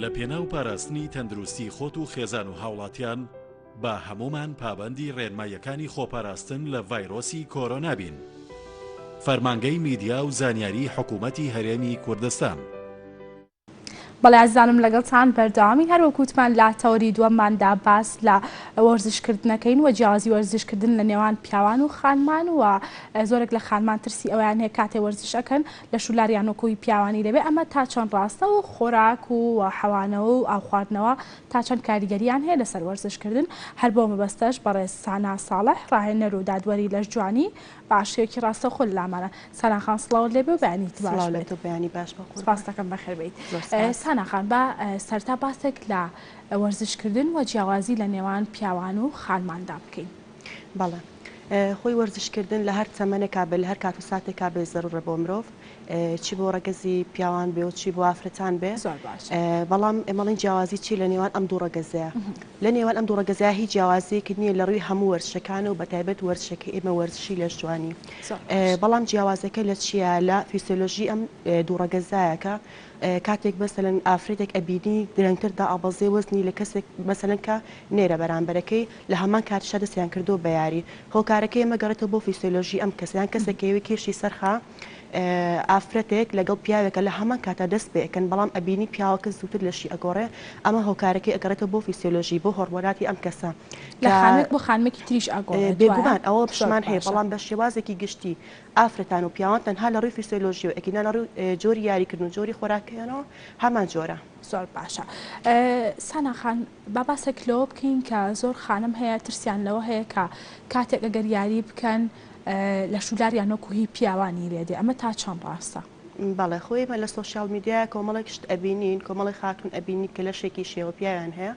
لە پێناو پاراستنی تەندروستی خۆت و خێزان و هاوڵاتیان، با هەموومان پابەندی ڕێنماییەکانی خۆپاراستن لە ڤایرۆسی کۆرۆنا بین. فەرمانگەی میدیا و زانیاری حکومەتی هەرێمی کوردستان. بەڵێ ئازیزانم لەگەڵتان بەردەوامین هەر وەک وتمان لە تەوەری دووەمماندا باس لە وەرزشکردنەکەین و جیاوازی وەرزشکردن لە نێوان پیاوان و خانمان و زۆرێک لە خانمان ترسی ئەویان هەیە کاتێ وەرزش ئەکەن لەش و لاریان وەکو هی پیاوانی لێبێ ئەمە تا چەند ڕاستە و خۆراک و حەوانەوە و ئاو خواردنەوە تا چەند کاریگەریان هەیە لەسەر وەرزشکردن هەر بۆ مەبەستەش بەڕێز سانا ساڵح ڕاهێنەر و دادوەری لەشجوانی باشیەکی ڕاستەوخۆ لەلامانە. سانا خان سڵاوت لێبێ و بەیانیت باش سڵاو لە بێت. تۆ بەیانی باش بە قوربان. سپاست دەکەم بەخێر بێیت. زۆر سپاس. سانا خان با سەرتا باسێک لە وەرزش کردن و جیاوازی لە نێوان پیاوان و خانماندا بکەین. بەڵێ خۆی وەرزش کردن لە هەر تەمەنێکا بێ لە هەر کات و ساتێکا بێ زەرورە بۆ مرۆڤ چی بۆ ڕەگەزی پیاوان بێ و چی بۆ ئافرەتان بێ زۆر باشە. بەڵام ئێمە ئەڵێین جیاوازی چی لە نێوان ئەم دوو ڕەگەزەیە؟ لە نێوان ئەم دوو ڕەگەزەیا هیچ جیاوازییەک نییە لە ڕووی هەموو وەرزشەکانەوە بە تایبەت وەرزشەکەی ئێمە وەرزشی لەشجوانی بەڵام جیاوازەکە لە چییە لە فیسیۆلۆژی ئەم دوو ڕەگەزایە کە کاتێک مەسەلەن ئافرەتێک ئەبینی درەنگتر دائەبەزێ وەزنی لە کەسێک مەسەلەن کە نێرە بەرامبەرەکەی لە هەمان کاتیشا دەستیان کردووە بە یاری هۆکارەکەی ئەمە گەڕێتەوە بۆ فیسیۆلۆژی ئەم کەسە یان کەسێک کە ئەیەوێ کێشی سەرخا ئافرەتێک لەگەڵ پیاوێکە لە هەمان کاتا دەست پێ ئەکەن بەڵام ئەبینی پیاوەکە زووتر لەشی ئەگۆڕێ ئەمە هۆکارەکەی ئەگەڕێتەوە بۆ فیسیۆلۆژی بۆ هۆڕمۆناتی ئەم کەسە لە کە خانمێک بۆ خانمێکی تریش ئەگۆڕێت وایە؟ بێگومان ئەوە زۆر شمان هەیە باشە. بەڵام بە شێوازێکی گشتی ئافرەتان و پیاوان تەنها لە ڕووی فیسیۆلۆژیەوە ئەگینا لە ڕووی جۆری یاریکردن و جۆری خۆراکەیانەوە هەمان جۆرە. زۆر باشە سانا خان با باسێک لەوە بکەین کە زۆر خانم هەیە ترسیان لەوە هەیە کە کاتێک ئەگەر یاری بکەن لەشولاریان وەکو هی پیاوانی لێ دێ ئەمە تا چەند ڕاستە؟ بەڵێ خۆ ئێمە لە سۆشیاڵ میدیایا کۆمەڵێک شت ئەبینین کۆمەڵێک خاتوون ئەبینین کە لەشێکی شێوە پیاویان هەیە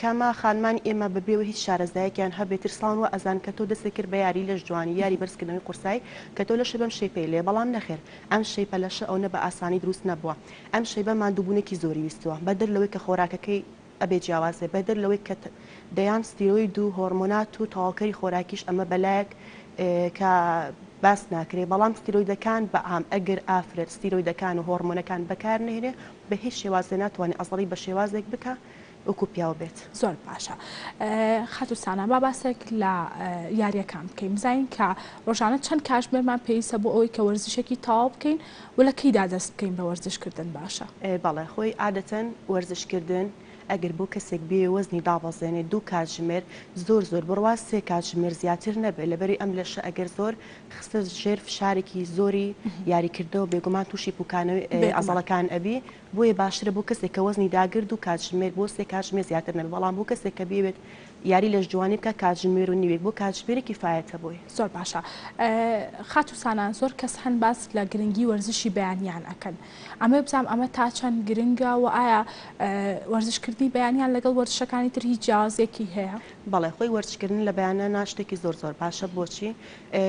کامە خانمانی ئێمە بەبێ ئەوەی هیچ شارەزایەکیان هەبێ ترساون وا ئەزانن کە تۆ دەستت کرد بە یاری لەش جوانی یاری بەرزکردنەوەی قورسایی کە تۆ لەشت بەم shape ەی لێ بەڵام نەخێر ئەم shape ە لەشە ئەونە بە ئاسانی دروست نەبووە ئەم shape ە ماندووبوونێکی زۆری ویستووە بەدەر لەوەی کە خۆراکەکەی ئەبێ جیاواز بێ بەدەر لەوەی کە دەیان ستیرۆید و هۆرمۆنات و تەواوکەری خۆراکیش ئەمە بەلایەک کە باس ناکرێ بەڵام ستیرۆیدەکان بە عام ئەگەر ئافرەت ستیرۆیدەکان و هۆرمۆنەکان بەکار نەهێنێ بە هیچ شێوازێ ناتوانێ عەزەڵی بە شێوازێک بکا وەکو پیاو بێت. زۆر باشە خاتوو سانا با باسێک لە یاریەکان بکەین بزانین کە ڕۆژانە چەند کاژمێرمان پێویستە بۆ ئەوەی کە وەرزشێکی تەواو بکەین و لە کەیدا دەست بکەین بە وەرزش کردن باشە؟ بەڵێ خۆی عادەتەن وەرزش کردن ئەگەر بۆ کەسێک بێ وەزنی دابەزێنێ دوو کاتژمێر زۆر زۆر بڕوا سێ کاتژمێر زیاتر نەبێ لەبەری ئەم لەشە ئەگەر زۆر خستە ژێر فشارێکی زۆری یاری کردنەوە بێگومان توشی پوکانەوەی عەزەڵەکان ئەبی بۆیە باشترە بۆ کەسێک کە وەزنی داگرت دوو کاتژمێر بۆ سێ کاتژمێر زیاتر نەبێ بەڵام بۆ کەسێک کە بیەوێت یاری لەشجوانی بکات کاتژمێر و نیوێک بۆ کاتژمێرێک کیفایەتە بۆی. زۆر باشە خاتوو سانا زۆر کەس هەن باس لە گرنگی وەرزشی بەیانیان ئەکەن ئەمەوێ بزانم ئەمە تا چەند گرنگە و ئایا وەرزش کردنی بەیانیان لەگەڵ وەرزشەکانی تر هیچ جیاوازیەکی هەیە؟ بەڵێ خۆی وەرزش کردن لە بەیانیانا شتێکی زۆر زۆر باشە بۆچی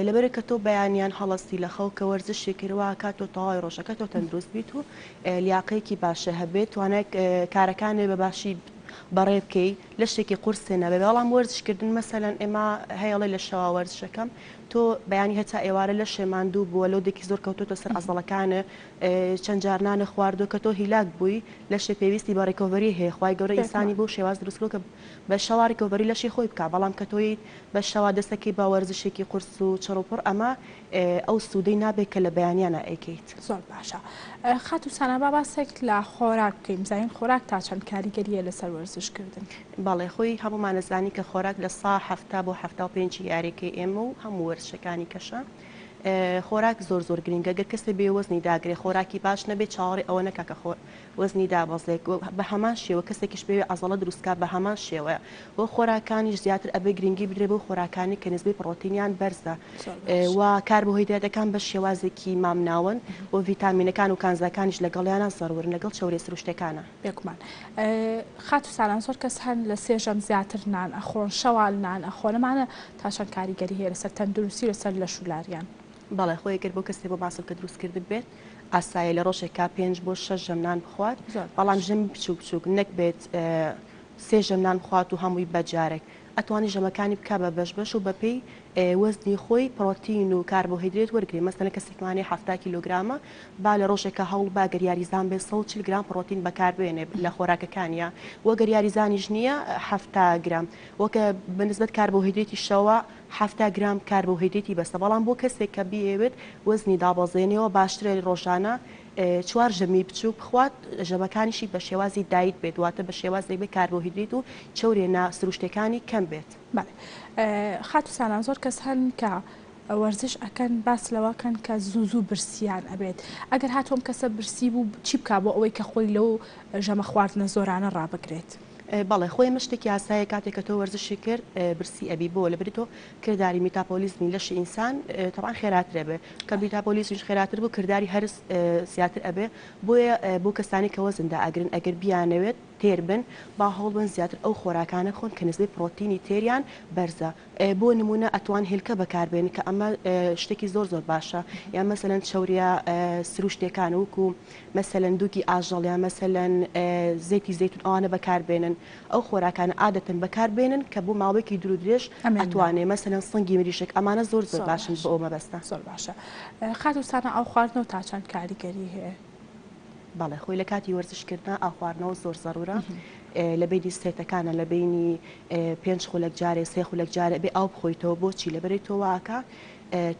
لەبەرئ کە تۆ بەیانیان هەڵەستی لە خەو کە وەرزشی کرد وا ئەکات تۆ تەواوی ڕۆژەکە تۆ تەندروست بیت و لیاقەیەکی باشە هەبێت توانای کارەکانێ بە باشی بەڕێ بکەی لەشێکی قورسێ نەبێ بەڵام وەرزش کردن مەسەلەن ئێمە هەیە ئەڵێ لە شەوا وەرزشەکەم تۆ بەیانی هەتا ئێوارە لەشێ ماندوو بووە load ێکی زۆر کەوتۆتە سەر عەزەڵەکانێ چەند جار نانە خواردووە کە تۆ هیلاک بووی لەشێ پێویستی بە recovery هەیە خوای گەورە ئینسانی بەو شێواز دروست کردووە کە بە شەوا recovery لەشی خۆی بکا بەڵام کە تۆی بە شەوا دەستەکەی بە وەرزشێکی قورس و چڕ و پڕ ئەمە ئەو سوودەی نابێت کە لە بەیانیانا ئەیکەیت. زۆر باشە خاتوو سانا با باسێک لە خۆراک بکەین بزانین خۆراک تا چەند کاریگەریە لەسەر وەرزش کردن؟ بەڵێ خۆی هەموومان ئەزانین کە خۆراک لە سا 70 بۆ 75 ی یاریەکەی ئێمە و هەموو وەرزشەکانی کەشە خۆراک زۆر زۆر گرینگە گەر کەسێ بێ وەزنی داگرێ خۆراکی باش نەبێ چاوەڕێ ئەوە نەکا کە خۆ وەزنی دابەزێ بە هەمان شێوە کەسێکیش بێ عەزەڵە دروست کا بە هەمان شێوەیە وە خۆراکانیش زیاتر ئەبێ گرینگی بدرێ بەو خۆراکانەی کە نسبەی پڕۆتینیان بەرزە و کاربۆهیدراتەکان بە شێوازێکی مامناوەند و ڤیتامینەکان و کانزاکانیش لەگەڵیانا زەروورن لەگەڵ چەوریە سروشتیەکانا. بێگومان خاتوو سالان زۆر کەس هەن لە سێ ژەم زیاتر نان ئەخۆن شەوان نان ئەخۆن ئەمانە تا چەند کاریگەری هەیە لەسەر تەندروستی و لەسەر لەش و لاریان؟ بەڵێ خۆی گەر بۆ کەسێ بۆ ماسولکە دروست کردن بێت ئاسایە لە ڕۆژێکا پێنج بۆ شەش ژەم نان بخوات زۆر بەڵام باش. ژەمی بچوک بچوک نەک بێت سێ ژەم نان بخوات و هەمووی بە جارێک. ئەتوانی ژەمەکانی بکا بە بەش بەش و بەپێی وەزنی خۆی پڕۆتین و کاربۆهیدرێت وەرگرێ مەسەلەن کەسێکمان هەیە 70 کیلۆگرامە با لە ڕۆژێکا هەوڵ با گەر یاریزان بێت 140 گرام پڕۆتین بەکار بێنێ لە خۆراکەکانیا وە گەر یاریزانیش نییە 70 گرام وەکە بە نسبەت کاربۆهیدرێتیشەوە 70 گرام کاربۆهیدرێتی بەسە بەڵام بۆ کەسێک کە بیەوێت وەزنی دابەزێنێەوە باشترە ڕۆژانە چوار ژەمی بچووک بخوات، ژەمەکانیشی بە شێوازی diet بێت، واتە بە شێوازێک بێت کاربۆهیدریت و چەوریە نا سروشتیەکانی کەم بێت. بەڵێ خاتوو سانا زۆر کەس هەن کە وەرزش ئەکەن باس لەوە کەن کە زوو زوو برسیان ئەبێت ئەگەر هاتوو ئەم کەسە برسی بوو چی بکا بۆ ئەوەی کە خۆی لەو ژەمە خواردنە زۆرانە ڕابگرێت؟ بەڵێ خۆی ئەمە شتێکی ئاساییە کاتێک کە تۆ وەرزشی کرد برسی ئەبی بۆ لەبری تۆ کرداری میتاپۆلیزمی لەشی ئینسان تەبعەن خێراتر ئەبێ کە میتاپۆلیزمیش خێراتر بوو کرداری هەرس زیاتر ئەبێ بۆیە بۆ کەسانی کە وەزن دائەگرن ئەگەر بیانەوێت تێر بن با هەوڵ بن زیاتر ئەو خۆراکانە بخۆن کە نسبەی پڕۆتینی تێریان بەرزە بۆ نمونە ئەتوان هێلکە بەکاربێنن کە ئەمە شتێکی زۆر زۆر باشە یان مەسەلەن چەوریە سروشتیەکان وەکو مەسەلەن دوگی ئاژەڵ یان مەسەلەن زەیتی زەیتون ئەوانە بەکاربێنن ئەو خۆراکانە عادەتەن بەکار بێنن کە بۆ ماوەیەکی دوور و درێژ ئەتوانێ مەسەلەن سنگی مریشک ئەمانە زۆر زۆر باشن بۆ ئەو مەبەستە. زۆر باشە خاتوو سانا ئاو خواردنەوە تا چەند کاریگەری هەیە؟ بەڵێ خۆی لە کاتی وەرزش کردنا ئاو خواردنەوە زۆر زەرورە لە بەینی سێتەکانە لە بەینی پێنج خولەک جارێ سێ خولەک جارێ بێ ئاو بخۆیتەوە بۆچی لەبەرەی تۆ واکە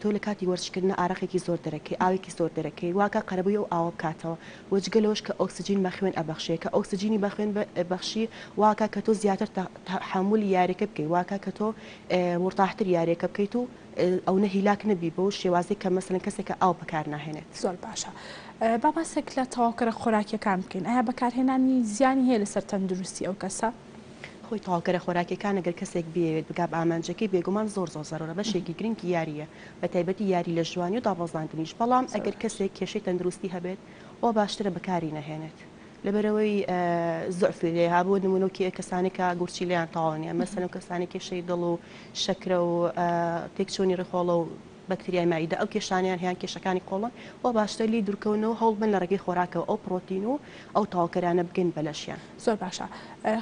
تۆ لە کاتی وەرزش کردنا ئارەقێکی زۆر دەرەکەی ئاوێکی زۆر دەرەکەی واکە قەرەبووی ئەو ئاوە بکاتەوە وە جگە لەوەش کە ئۆکسجین بە خوێن ئەبەخشێ کە ئۆکسجینی بە خوێن بەخشی واکە کە تۆ زیاتر تەحەمولی یاریەکە بکەی واکە کە تۆ مورتاحتر یاریەکە بکەیت و ئەونە هیلاک نەبی بەو شێوازەی کە مەسەلەن کەسێک کە ئاو بەکار ناهێنێت. زۆر باشە با باسێک لە تەواوکەرە خۆراکیەکان بکەین ئایا بەکارهێنانی زیانی هەیە لەسەر تەندروستی ئەو کەسە؟ خۆی تەواوکەرە خۆراکیەکان ئەگەر کەسێک بیەوێت بگا بە ئامانجەکەی بێگومان زۆر زۆر زەرورە بەشێکی گرنگی یاریە بە تایبەتی یاری لەشجوانی و دابەزاندنیش بەڵام ئەگەر کەسێک کێشەی تەندروستی هەبێت ئەوە باشترە بەکاری نەهێنێت لەبەرئەوەی زوعفی لێ ها بۆ نمونە کێ کەسانی کە گورچیلەیان تەواو نیە مەسەلەن کەسانی کێشەی دڵ و شەکرە و تێکچوونی ڕیخۆڵە و بەکتریای مەعیدە ئەو کێشانەیان هەیان کێشەکانی قۆڵۆن وا باشترە لێی دوورکەونەوە هەوڵ بەن لە ڕێگەی خۆراکەوە ئەو پڕۆتین و ئەو تەواوکەرانە بگەن بە لەشیان. زۆر باشە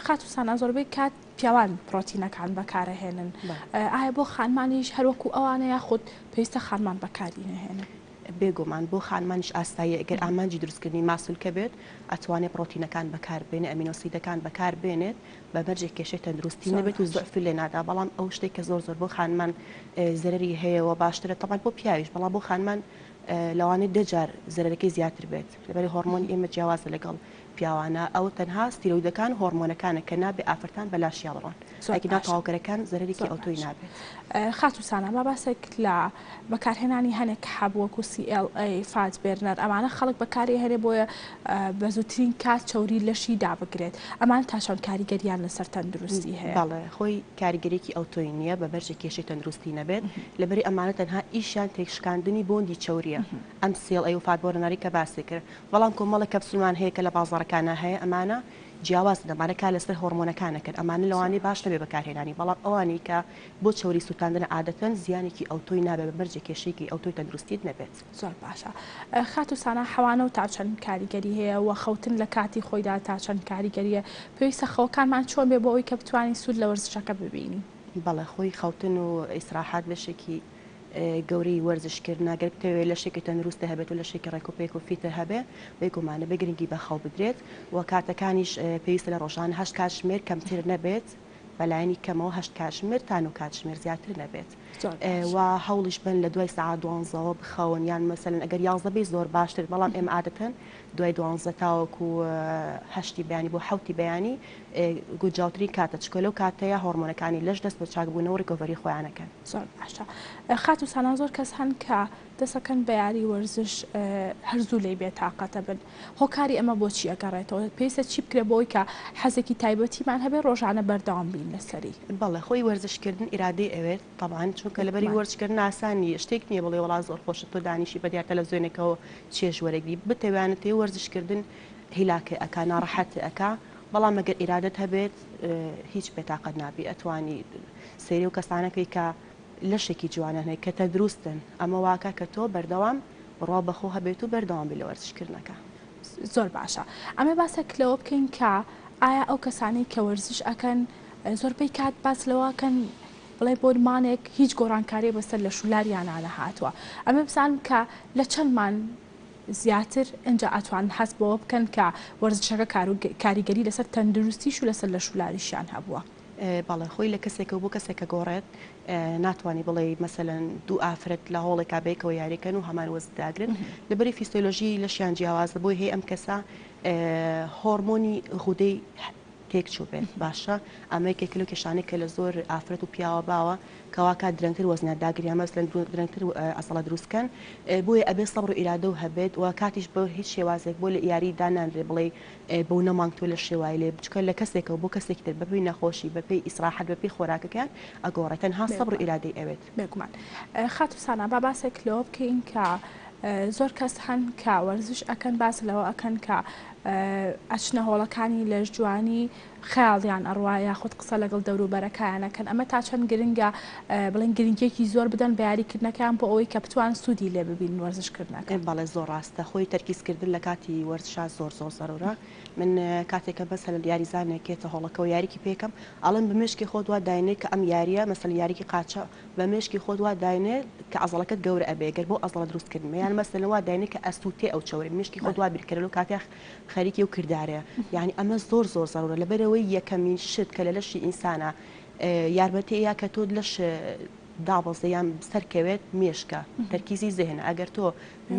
خاتوو سانا زۆربەی کات پیاوان پڕۆتینەکان بەکارەهێنن ئایا بۆ خانمانیش هەروەکو ئەوانە یاخود پێویستە خانمان بەکاری نەهێنن؟ بێگومان بۆ خانمانیش ئاساییە ئەگەر ئامانجی دروستکردنی ماسولکە بێت ئەتوانێت پڕۆتینەکان بەکار بێنێ ئەمینۆسیدەکان بەکار بێنێت بە مەرجێک کێشەی تەندروستی نەبێت و زوعفی لێ نادا بەڵام ئەو شتێک کە زۆر زۆر بۆ خانمان زەرەری هەیە و باشترە تەبعەن بۆ پیاویش بەڵام بۆ خانمان لەوانەیە دە جار زەرەرەکەی زیاتر بێت لەبەری هۆرمۆنی ئێمە جیاوازە لەگەڵ پیاوانە ئەوە تەنها ستیرۆیدەکان و هۆرمۆنەکانە کە نابێ ئافرەتان بە لاشیا بڕۆن ئەگینا تەواوکەرەکان زەرەرێکی ئەوتۆی نابێت. خاتوو سانا با باسێک لە بەکارهێنانی هەنێک حەب وەکو CLA، fat burner ئەمانە خەڵک بەکاری ئەهێنێ بۆیە بە زووترین کات چەوری لەشی دابگرێت ئەمانە تا چەند کاریگەریان لەسەر تەندروستی هەیە؟ بەڵێ خۆی کاریگەریەکی ئەوتۆی نییە بە مەرجێک کێشەی تەندروستی نەبێت لەبەری ئەمانە تەنها ئیشیان تێکشکاندنی بۆندی چەوریە ئەم CLA و fat burner ی کە باسی کرد بەڵام کۆمەڵێک کەپسولمان هەیە کە لە بازاڕەکانا هەیە ئەمانە جیاوازن ئەمانە کار لەسەر هۆڕمۆنەکان ئەکەن ئەمانە لەوانەیە باش نەبێ بەکارهێنانی بەڵام ئەوانەی کە بۆ چەوری سوتاندنە عادەتەن زیانێکی ئەوتۆی نابێ بە مەرجێک کێشەیەکی ئەوتۆی تەندروستیت نەبێت. زۆر باشە خاتوو سانا حەوانەوە تا چەند کاریگەری هەیە وە خەوتن لە کاتی خۆیدا تا چەند کاریگەریە پێویستە خەوەکانمان چۆن بێ بۆ ئەوەی کە بتوانین سوود لە وەرزشەکە ببینین؟ بەڵێ خۆی خەوتن و ئیسراحەت بەشێکی گەورەی وەرزش کردنە، گەر بتەوێ لەشێکی تەندروستت هەبێت و لەشێکی ڕێک و پێک و fit ت هەبێ بێگومان ئەبێ گرنگی بە خەو بدرێت و کاتەکانیش پێویستە لە ڕۆژانە هەشت کاتژمێر کەمتر نەبێت بەلایەنی کەمەوە هەشت کاتژمێر تا نۆ کاتژمێر زیاتر نەبێت و هەوڵیش بەن لە دوای سەعات دوانزەوە بخەون یان مەسەلەن ئەگەر یازدە بێ زۆر باشتر بەڵام ئێمە عادەتەن دوای دوانزە تاوەکو هەشتی بەیانی بۆ حەوتی بەیانی گونجاوترین کاتە چونکە لەو کاتەیە هۆڕمۆنەکانی لەش دەست بە چاکبوونەوە و recovery خۆیان ئەکەن. زۆر باشە خاتوو سانا زۆر کەس هەن کە دەسەکەن بە یاری وەرزش هەر زوو لێی بێتاقەتە بن هۆکاری ئەمە بۆچی ئەگەڕێتەوە پێویستە چی بکرێت بۆ ئەوەی کە حەزێکی تایبەتیمان هەبێت ڕۆژانە بەردەوام بین لەسەری؟ بەڵێ خۆی وەرزش کردن ئیرادەی ئەوێت تەبعەن چونکە لەبەری وەرزش کردن ئاسان نییە شتێک نییە بڵێ وەڵا زۆر خۆشە تۆ دانیشی بەدیار تەلەفزیۆنێکەوە چێژ وەرەگری بتەوێ یان نەتەوێ وەرزش کردن هیلاکت ئەکا ناڕەحەتت ئەکا بەڵام ئەگەر ئیرادەت هەبێت هیچ بێتاقەت نابی ئەتوانی سەیری ئەو کەسانە کەی کە لەشێکی جوانیان هەیە کە تەندروستن ئەمە واکا کە تۆ بەردەوام بڕوا بەخۆ هەبێت و بەردەوام بی لە وەرزش کردنەکە. زۆر باشە ئەمێ باسێک لەوە بکەین کە ئایا ئەو کەسانەی کە وەرزش ئەکەن. زۆربەی کات باس لەوە کەن بڵێ بۆ مانێک هیچ گۆڕانکاریە بەسەر لەش و لاریانا نەهاتووە ئەمە بزانم کە لە چەند مان زیاتر ئینجا ئەتوانن هەست بەوە بکەن کە وەرزشەکە کاریگەری لەسەر تەندروستیش و لەسەر لەش و لاریشیان هەبووە. بەڵێ خۆی لە کەسێکەوە بۆ کەسێک ئەگۆڕێت ناتوانی بڵێی مەسەلەن دوو ئافرەت لە هۆڵێکا بەیەکەوە یاری کەن و هەمان وەزن داگرن لەبەری فیسۆلۆژی لەشیان جیاوازە بۆی هەیە ئەم کەسە هۆرمۆنی غودەی تێکچووبێت باشە ئەمە یەکێکە لەو کێشانەی کە لە زۆر ئافرەت و پیاوە باوە کەوا کات درەنگتر وەزنیان داگرن یان مەسەلەن درەنگتر عەزەڵە دروست کەن بۆیە ئەبێ سەبر و ئیرادە و هەبێت و کاتیش بۆ هیچ شێوازێک بۆ لە یاری دانانرێ بڵێی بەو نەمانگ تۆ لە شێوای لێ بچکە لە کەسێکەوە بۆ کەسێکی تر بەپێی نەخۆشی بەپێی ئیسراحەت بەپێی خۆراکەکەیان ئەگۆڕێت تەنها سەبر و بێگومان ئیرادەی ئەوێت. بێگومان خاتوو سانا با باسێک لەوە بکەین کە زۆر کەس هەن کە وەرزش ئەکەن باس لەوە ئەکەن کە ئەچنە هۆڵەکانی لەشجوانی خەیاڵیان ئەڕوا یاخود قسە لەگەڵ دەوروبەرەکایان ئەکەن ئەمە تا چەند گرنگە بڵێن گرنگیەکی زۆر بدەن بە یاریکردنەکەیان بۆ ئەوەی کە بتوان سوودی لێ ببینن وەرزشکردنەکە. بەڵێ زۆر ڕاستە خۆی تەرکیز کردن لە کاتی وەرزشا زۆر زۆر زەرورە من کاتێک کە مەسەلەن یاریزانێک یەتە هۆڵەکەوە یاریکی پێکەم ئەڵێم بە مێشکی خۆت وا داینێ کە ئەم یاریە مەسەلەن یاریکی قاچە بە مێشکی خۆت وا داینێ کە عەزەڵەکەت گەورە ئەبێ گەر بۆ ئەزەڵە دروست کردنمە یان مەسەلەن وا داینێ کە ئەسوتێ ئەو چەورە مێشکی خۆت وا بیرکەرە لەو کاتەیا خەریکی ئەو کردارەیە یانی ئەمە زۆر زۆر زەرورە لەبەرئەوەی یەکەمین شت کە لە لەشی ئینسانا یارمەتی ئەیا کە تۆ لەش دابەزێ یان سەرکەوێت مێشکە تەرکیزی زهنە ئەگەر تۆ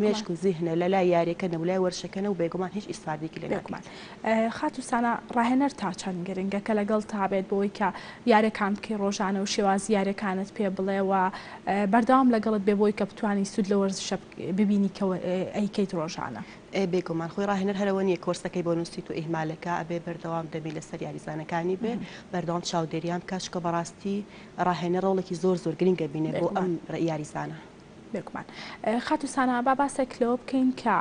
مێشک و زیهنە لە لای یاریەکە نەبوو لای وەرزشەکە نەبوو بێگومان هیچ ئیسفادەیەکی لێ بێگومان ناکەیت. خاتوو سانا ڕاهێنەر تا چەند گرنگە کە لەگەڵ تا بێت بۆی کە یاریەکان بکەی ڕۆژانە و شێوازی یاریەکانت پێ بڵێ و بەردەوام لەگەڵت بێ بۆی کە بتوانی سوود لە وەرزشە ببینی کە ئەیکەیت ڕۆژانە. بێگومان خۆی ڕاهێنەر هەر ئەوە نییە کۆرسەکەی بۆ نووسیت و ئیهمالەکە ئەبێ بەردەوام دەمی لەسەر یاریزانەکانی بێ بەردەوام چاودێریان بکات چونکە بەڕاستی ڕاهێنەر ڕۆڵێکی زۆر زۆر گرنگ ئەبینێ بۆ ئەم یاریزانە. بێگومان خاتوو سانا با باسێک لەوە بکەین کە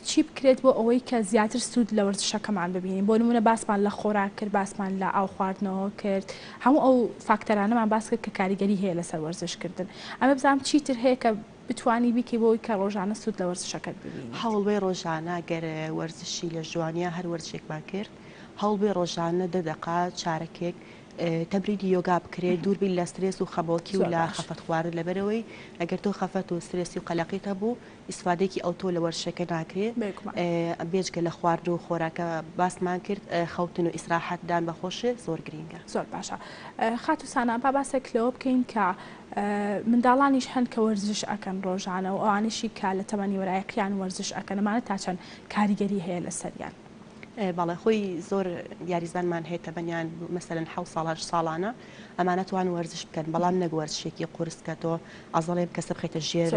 چی بکرێت بۆ ئەوەی کە زیاتر سوود لە وەرزشەکەمان ببینین بۆ نمونە باسمان لە خۆراک کرد باسمان لە ئاو خواردنەوە کرد هەموو ئەو فاکتەرانەمان باس کرد کە کاریگەری هەیە لەسەر وەرزشکردن ئەمە بزانم چیتر هەیە کە بتوانی بیکەی بۆ ئەوەی کە ڕۆژانە سوود لە وەرزشەکەت ببینیت. هەوڵبەی ڕۆژانە گەر وەرزشی لەشجوانیە هەر وەرزشێکمان کرد هەوڵبەی ڕۆژانە دە دەقە چارەکێک تەمرینی یۆگا بکرێت دوور بین لە سترێس و خەمۆکی و لە خەفەت خواردن لەبەرئەوەی ئەگەر تۆ خەفەت و سترێسی و قەلەقیت هەبوو ئیسفادەیەکی ئەوتۆ لە وەرزشەکە ناکرێ بێجگە لە خواردن و خۆراکە باسمان کرد خەوتن و ئیسراحەت دان بە خۆشێ زۆر گرینگە. زۆر باشە خاتوو سانا با باسێک لەوە بکەین کە منداڵانیش هەن کە وەرزش ئەکەن ڕۆژانە و ئەوانەشی کە لە تەمەنی مەرایقیان وەرزش ئەکەن ئەمانە تا چەند کاریگەری هەیە لەسەریان؟ بەڵێ خۆی زۆر یاریزانمان هەیە تەمەنیان مەسەلەن حەوت ساڵ هەشت ساڵانە ئەمانە توان وەرزش بکەن بەڵام نەک وەرزشێکی قورس کە تۆ عەزەڵێ کەسە بخەیتە ژێر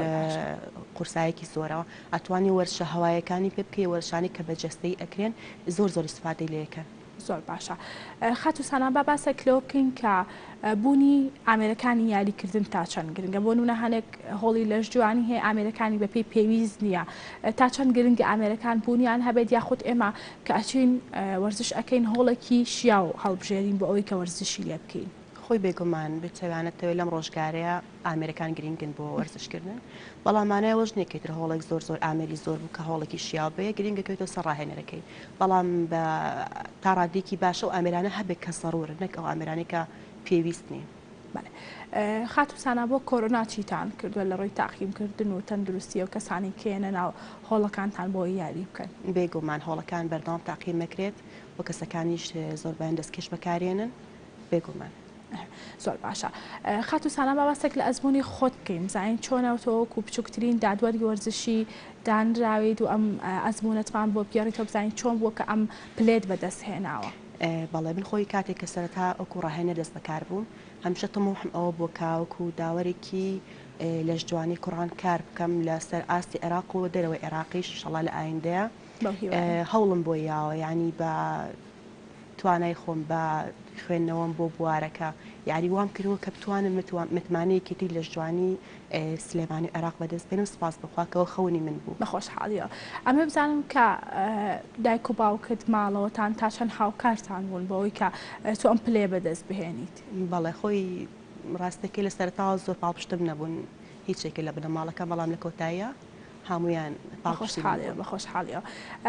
قورسایەکی زۆرەوە ئەتوانی وەرزشە هەوایەکانی پێ بکەی وەرزشانی کە بە جەستەی ئەکرێن زۆر زۆر ئیسفادەی لێ ئەکەن. زۆر باشە خاتوو سانا با باسێک لەوە بکەین کە بوونی ئامێرەکانی یاریکردن تا چەند گرنگە بۆ نمونە هەنێک هۆڵی لەشجوانی هەیە ئامێرەکانی بەپێی پێویست نییە تا چەند گرنگە ئامێرەکان بوونیان هەبێت یاخود ئێمە کە ئەچین وەرزش ئەکەین هۆڵێکی شیاو هەڵبژێرین بۆ ئەوەی کە وەرزشی لێ بکەین. خۆی بێگومان بتەوێ لەم ڕۆژگارەیا ئامێرەکان گرینگن بۆ وەرزش کردن بەڵام مانای ئەوەش نیە کە ئیتر هۆڵێک زۆر زۆر ئامێری زۆر بوو کە هۆڵێکی شیاو بێ گرینگە کەوێتەوە سەر ڕاهێنەرەکەی بەڵام بە تا ڕادەیەکی باش ئەو ئامێرانە هەبێت کە زەڕوورن نەک ئەو ئامێرانەی کە پێویست نین. بەڵێ خاتوو سانا بۆ کۆرۆنا چیتان کردووە لە ڕووی تاقیم کردن و تەندروستی و کەسانی کە یەنە ناو هۆڵەکانتان بۆ یاری بکەن؟ بێگومان هۆڵەکان بەردەوام تاقیم ئەکرێت و کەسەکانیش زۆربەیان دەستکێش بەکارێنن بێگومان. زۆر باشە خاتوو سانا با باسێک لە ئەزموونی خۆت بکەین بزانین چۆنە تۆ وەکو بچووکترین دادوەری وەرزشی دانراویت و ئەم ئەزموونەتمان بۆ بگێڕیتەوە بزانین چۆن بووە کە ئەم پلەیەت بەدەست هێناوە. بەڵێ من خۆی کاتێک کە سەرەتا وەکو ڕاهێنەر دەست بەکار بووم هەمیشە تموحم ئەوە بووە کە وەکو داوەرێکی لەشجوانی کوڕان کار بکەم لەسەر ئاستی عێراق و دەرەوەی عێراقیش ئیشەڵا لە ئایندەیە هەوڵم بۆ یاوە یانی بە توانای خۆم بە خوێندنەوەم بۆ بوارەکە یاری وام کردووە کە بتوانم متمانەی یەکێتی لەشجوانی سلێمانی و عێراق بەدەست بێنم سوپاس بۆ خوا کەەوە خەونی من بوو. بە خۆشحاڵیەوە ئەمە بزانم کە دایک و باوکت ماڵەوەتان تا چەند هاوکارتان بوون بۆ ئەوەی کە تۆ ئەم پلەیە بەدەست بهێنیت؟ بەڵێ خۆی ڕاستەکەی لە سەرەتاوە زۆر پاڵپشتم نەبوون هیچێکە لە بنەماڵەکەم بەڵام لە کۆتاییا. هەموویان پاڵپشتی من بوون. بە خۆشحاڵیەوە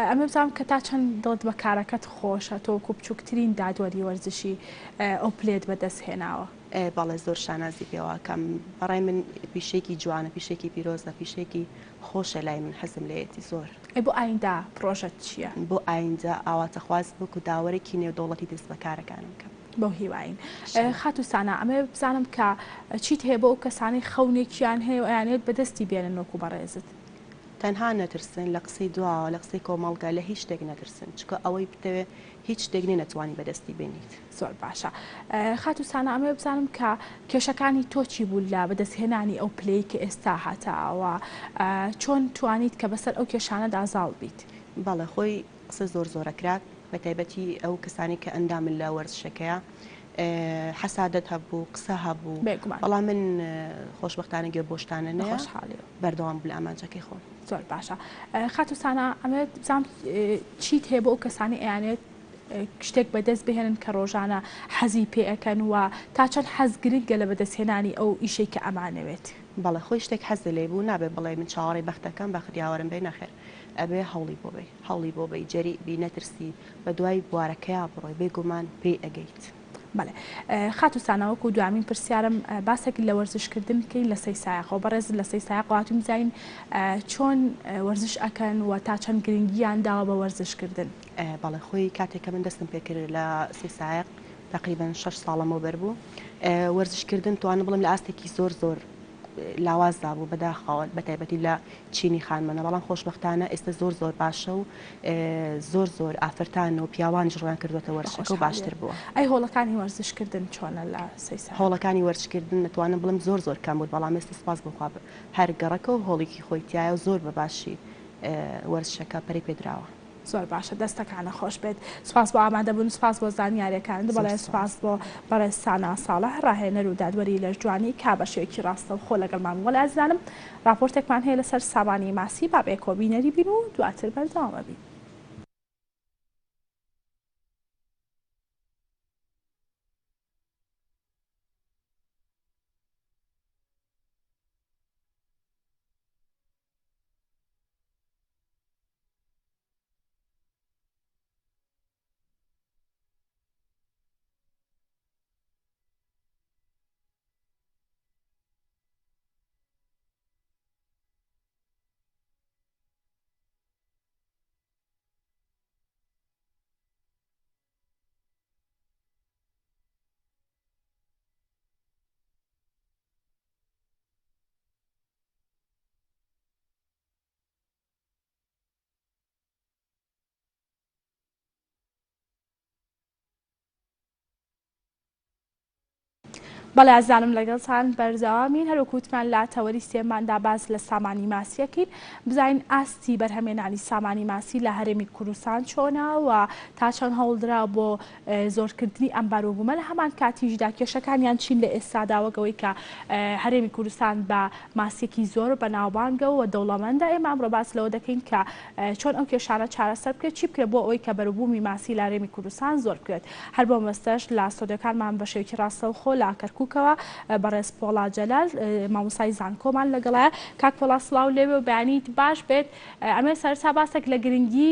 ئەمە بزانم کە تا چەند دڵت بە کارەکەت خۆشە تۆ وەکو بچووکترین دادوەری وەرزشی ئەو پلەیەت بەدەست هێناوە؟ بەڵێ زۆر شانازی پێوە ئەکەم بەڕای من پیشەیەکی جوانە پیشەیەکی پیرۆزە پیشەیەکی خۆشە لای من حەزم لێیەتی زۆر. ئەی بۆ ئایندە پڕۆژەت چییە؟ بۆ ئایندە ئاواتەخواز وەکو داوەرێکی نێودەوڵەتی دەست بە کارەکانم بکەم. بەو هیواین. خاتوو سانا ئەمەوێ بزانم کە چیت هەیە بۆ ئەو کەسانەی خەونێکیان هەیە و ئەیانەوێت بەدەستی بێنن وەکو بەڕێزت؟ تەنها نەترسن لە قسەی دواوە لە قسەی کۆمەڵگا لە هیچ شتێک نەترسن چونکە ئەوەی بتەوێ هیچ شتێک نیە نەتوانی بەدەستی بێنیت. زۆر باشە خاتوو سانا ئەمەوێ بزانم کە کێشەکانی تۆ چی بوو لە بەدەستهێنانی ئەو پلەی کە ئێستا هاتاوە چۆن توانیت کە بەسەر ئەو کێشانەدا زاڵ بیت؟ بەڵێ خۆی قسە زۆر زۆرە کرا بەتایبەتی ئەو کەسانەی کە ئەندامن لە وەرزشەکەیا حەسادەت هەبوو قسە هەبوو بێگومان بەڵام من خۆشبەختانە گوێ بۆ شتانە بە نەیا خۆشحاڵیەوە. بەردەوام بوو لە ئامانجەکەی خۆم. زۆر باشە خاتوو سانا ئەمەوێت بزانم چیت هەیە بۆ ئەو کەسانەی ئەیانەوێت شتێک بەدەست بهێنن کە ڕۆژانە حەزی پێ ئەکەن و تا چەند حەز گرنگە لە بەدەستهێنانی ئەو ئیشەی کە ئەمانەوێت؟ بەڵێ خۆی شتێک حەزت لێی بوو نابێ بڵێی من چاوەڕێی بەخت ئەکەم بەخت یاوەرم بێ نەخێر ئەبێ هەوڵی بۆ بەی هەوڵی بۆ بەی جەریء بی نەترسی بەدوای بوارەکەیا بڕۆی بێ گومان پێی ئەگەیت. بەڵێ خاتوو سانا وەکو دوامین پرسیارم باسێک لە وەرزش کردن بکەین لە سەی سایەقەوە بەڕێزت لە سەی سایەقەوە هاتووین بزانین چۆن وەرزش ئەکەن و تا چەند گرنگیان داوە بە وەرزش کردن؟ بەڵێ خۆی کاتێک کە من دەستم پێ کرد لە سەی سایەق تەقریبەن شەش ساڵ لەمەوبەر بوو وەرزش کردن توانم بڵێم لە ئاستێکی زۆر زۆر لاوازدا بوو بەداخەوە بەتایبەتی لە چینی خانمانە بەڵام خۆشبەختانە ئێستا زۆر زۆر باشە و زۆر زۆر ئافرەتان و پیاوانیش ڕوویان کردووەتە وەرزشەکە و باشتر بووە. ئەی هۆڵەکانی وەرزشکردن چۆنە لە سەیسان؟ هۆڵەکانی وەرزشکردن دەتوانم بڵێم زۆر زۆر کەم بوون بەڵام ئێستا سوپاس بۆ خوا هەر گەڕەکە و هۆڵیکی خۆی تیایە و زۆر بە باشی وەرزشەکە پەرەی پێدراوە. زۆر باشە دەستەکانە خۆش بێت سوپاس بۆ ئامادەبوون سوپاس بۆ زانیاریەکانت زۆر بەڵێ سوپاس. سوپاس بۆ بەڕێز سانا ساڵح ڕاهێنەر و دادوەری لەشجوانی کا بە شێوەیەکی ڕاستەوخۆ لەگەڵمان بوو بەڵێ ئازیزانم ڕاپۆرتێکمان هەیە لەسەر سامانی ماسی با بەیەکەوە بینەری بین و دواتر بەردەوام ئەبین. بەڵێ ئازیزانم لەگەڵتان بەردەوامین هەروەکو وتمان لە تەوەری سێماندا باس لە سامانی ماسیەکەین بزانین ئاستی بەرهەمێنانی سامانی ماسی لە هەرێمی کوردستان چۆنە و تا چەند هەوڵدرا بۆ زۆرکردنی ئەم بەروبوومە لە هەمان کاتیشدا کێشەکانیان چین لە ئێستادا وەک ئەوەی کە هەرێمی کوردستان بە ماسیەکی زۆر بەناوبانگە و دەوڵەمەندە ئێمە ئەمڕۆ باس لەوە دەکەین کە چۆن ئەو کێشانە چارەسەر بکرێت چی بکرێت بۆ ئەوەی کە بەروبوومی ماسی لە هەرێمی کوردستان زۆر بکرێت هەر بۆ مەبەستەش لە ستۆدیۆکانمان بە شێوەیەکی ڕاستەوخۆ لە کەرکوکەوە بەڕێز پۆڵا جەلال مامۆستای زانکۆمان لەگەڵایە کاک پۆڵا سڵاو لێبێ و بەیانیت باش بێت ئەمێ سەرەتا باسێک لە گرنگی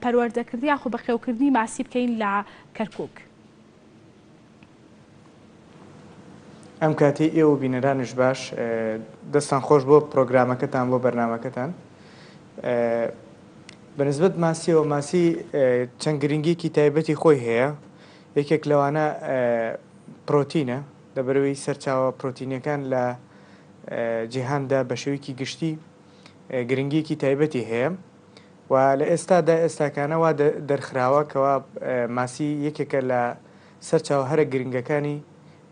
پەروەردەکردن یاخۆ بەخێوکردنی ماسی بکەین لە کەرکوک. ئەم کاتەی ئێوە و بینەرانیش باش، دەستان خۆش بۆ پرۆگرامەکەتان بۆ بەرنامەکەتان. بە نسبەت ماسیەوە ماسی چەند گرنگیەکی تایبەتی خۆی هەیە یەکێک لەوانە پرۆتینە لەبەرەوەی سەرچاوە پرۆتینەکان لە جیهاندا بە شێوەیەکی گشتی گرنگیەکی تایبەتی هەیە و لە ئێستادا ئێستاکانە وا دەرخراوە کەوا ماسی یەکێکە لە سەرچاوە هەرە گرنگەکانی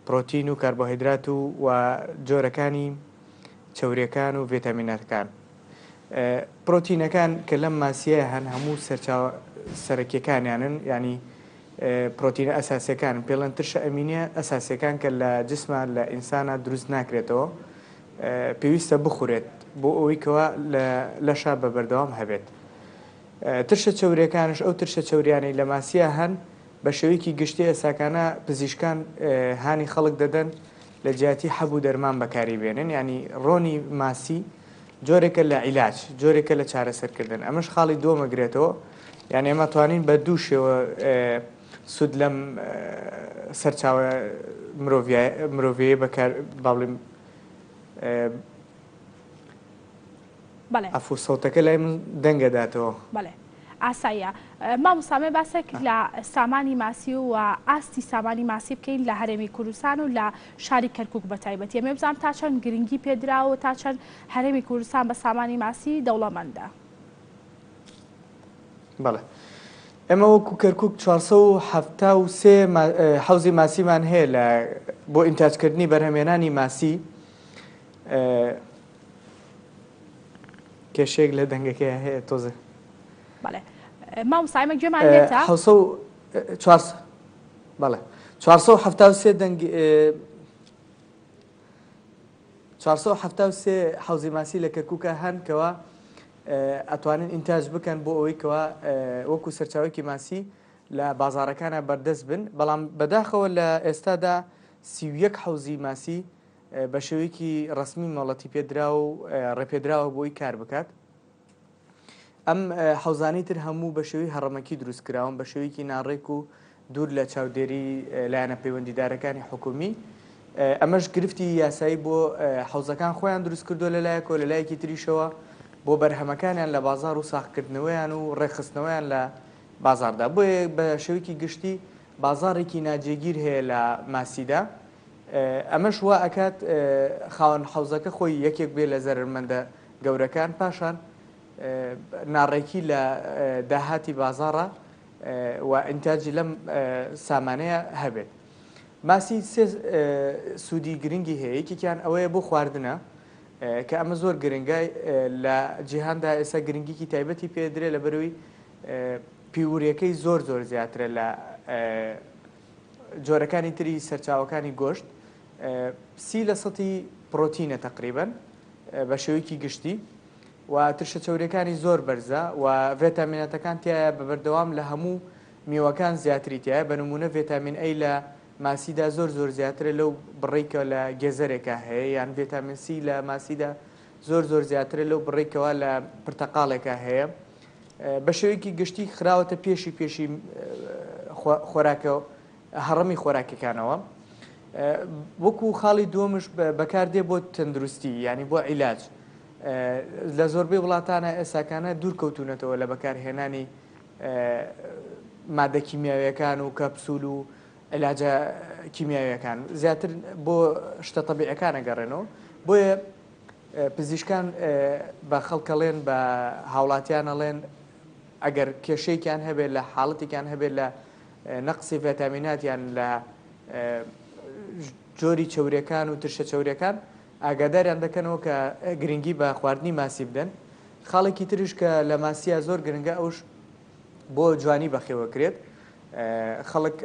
پرۆتین و کاربۆهیدرات و و جۆرەکانی چەوریەکان و ڤێتامیناتەکان. پرۆتینەکان کە لەم ماسیە هەن هەموو سەرچاوە سەرەکیەکانیانن یانی پرۆتینە ئەساسیەکانن پێڵێن ترشە ئەمینیە ئەساسیەکان کە لە جسما لە ئینسانا دروست ناکرێتەوە پێویستە بخورێت بۆ ئەوەی کەوا لە لەشا بە بەردەوام هەبێت. ترشە چەوریەکانش ئەو ترشە چەوریانەی لە ماسیا هەن بە شێوەیەکی گشتی ئێستاکانە پزیشکان هانی خەڵک دەدەن لە جیاتی حەب و دەرمان بەکاری بێنن یانی ڕۆنی ماسی جۆرێکە لە عیلاج، جۆرێکە لە چارەسەرکردن، ئەمەش خاڵی دووەم ئەگرێتەوە، یان ئێمە توانین بە دوو شێوە سوود لەم سەرچاوە مرۆڤییە بەکار با بڵێم بەڵێ. عەفو سەوتەکە لای من دەنگ ئەداتەوە. بەڵێ ئاساییە. مامۆستا ئەمەوێ باسێک لە سامانی ماسی و ئاستی سامانی ماسی بکەین لە هەرێمی کوردستان و لە شاری کەرکوک بە تایبەتی ئەمەوێ بزانم تا چەند گرنگی پێدراوە و تا چەند هەرێمی کوردستان بە سامانی ماسی دەوڵەمەندە. بەڵێ ئێمە وەکو کەرکوک 473 حەوزی ماسیمان هەیە لە بۆ ئینتاجکردنی بەرهەمێنانی ماسی کێشەیەک لە دەنگەکەی هەیە تۆزێ. بەڵێ مامۆستا ئێمە گوێمان لێتە. حەوسە و چوار بەڵێ 473 دەنگ 473 حەوزی ماسی لە کەرکووکە هەن کەوا ئەتوانن ئینتاج بکەن بۆ ئەوەی کەوا وەکو سەرچاوەیەکی ماسی لە بازاڕەکانە بەردەست بن بەڵام بەداخەوە لە ئێستادا 31 حەوزی ماسی بە شێوەیەکی ڕەسمی مۆڵەتی پێدراوە و ڕێپێدراوە بۆی کار بکات. ئەم حەوزانەی تر هەموو بە شێوەی هەڕەمەکی دروست کراون، بە شێوەیەکی ناڕێک و دوور لە چاودێری لایەنە پەیوەندیدارەکانی حکومی. ئەمەش گرفتی یاسایی بۆ حەوزەکان خۆیان دروست کردووە لە لایەکەوە، لە لایەکی تریشەوە بۆ بەرهەمەکانیان لە بازاڕ و ساغکردنەوەیان و ڕێکخستنەوەیان لە بازاڕدا. بۆیە بە شێوەیەکی گشتی بازاڕێکی ناجێگیر هەیە لە ماسیدا. ئەمەش وا ئەکات خاوەن حەوزەکە خۆی یەکێک بێ لە زەرەرمەندە گەورەکان، پاشان ناڕێکی لە داهاتی بازاڕە و ئینتاجی لەم سامانەیە هەبێت. ماسی سێ سوودی گرنگی هەیە، یەکێکیان ئەوەیە بۆ خواردنە کە ئەمە زۆر گرنگە لە جیهاندا ئێستا گرنگیکی تایبەتی پێدرێ لەبەرەوەی پیورەکەی زۆر زۆر زیاترە لە جۆرەکانی تری سەرچاوەکانی گۆشت سی لە سەتی پڕۆتینە تەقریبەن بە شێوەیەکی گشتی و ترشە چەوریەکانی زۆر بەرزە و ڤێتامیناتەکان تایە بە بەردەوام لە هەموو میوەکان زیاتری تایە بە نمونە ڤێتامین ئەی لە ماسیدا زۆر زۆر زیاترە لەو بڕێک کە لە گێزەرێکا هەیە یان ڤێتامین سی لە ماسیدا زۆر زۆر زیاترە لەو بڕێکەوە لە پرتەقاڵێکا هەیە بە شێوەیەکی گشتی خراوەتە پێشی پێشی خۆراکە هەڕەمی خۆراکەکانەوە وەکو خاڵی دووەمش بەکاردێ بۆ تەندروستی ینی بۆ عیلاج لە زۆربەی وڵاتانە ئێساکانە دوور کەوتونەتەوە لە بەکارهێنانی مادە کیمیاویەکان و کەپسول و علاجە کیمیاویەکان زیاتر بۆ شتە تەبیعەکانە گەڕێنەوە بۆیە پزیشکان بە خەڵک ئەڵێن، بە هاوڵاتیان ئەڵێن ئەگەر کێشەیەکیان هەبێت لە حاڵەتێکیان هەبێت لە نەقسی ڤێتامینات یان لە جۆری چەورەکان و ترشە چەورەکان ئاگاداریان دەکەنەوە کە گرنگی بە خواردنی ماسی بدەن. خاڵێکی تریش کە لە ماسیە زۆر گرنگە ئەوش بۆ جوانی بەخێوەکرێت. خەڵک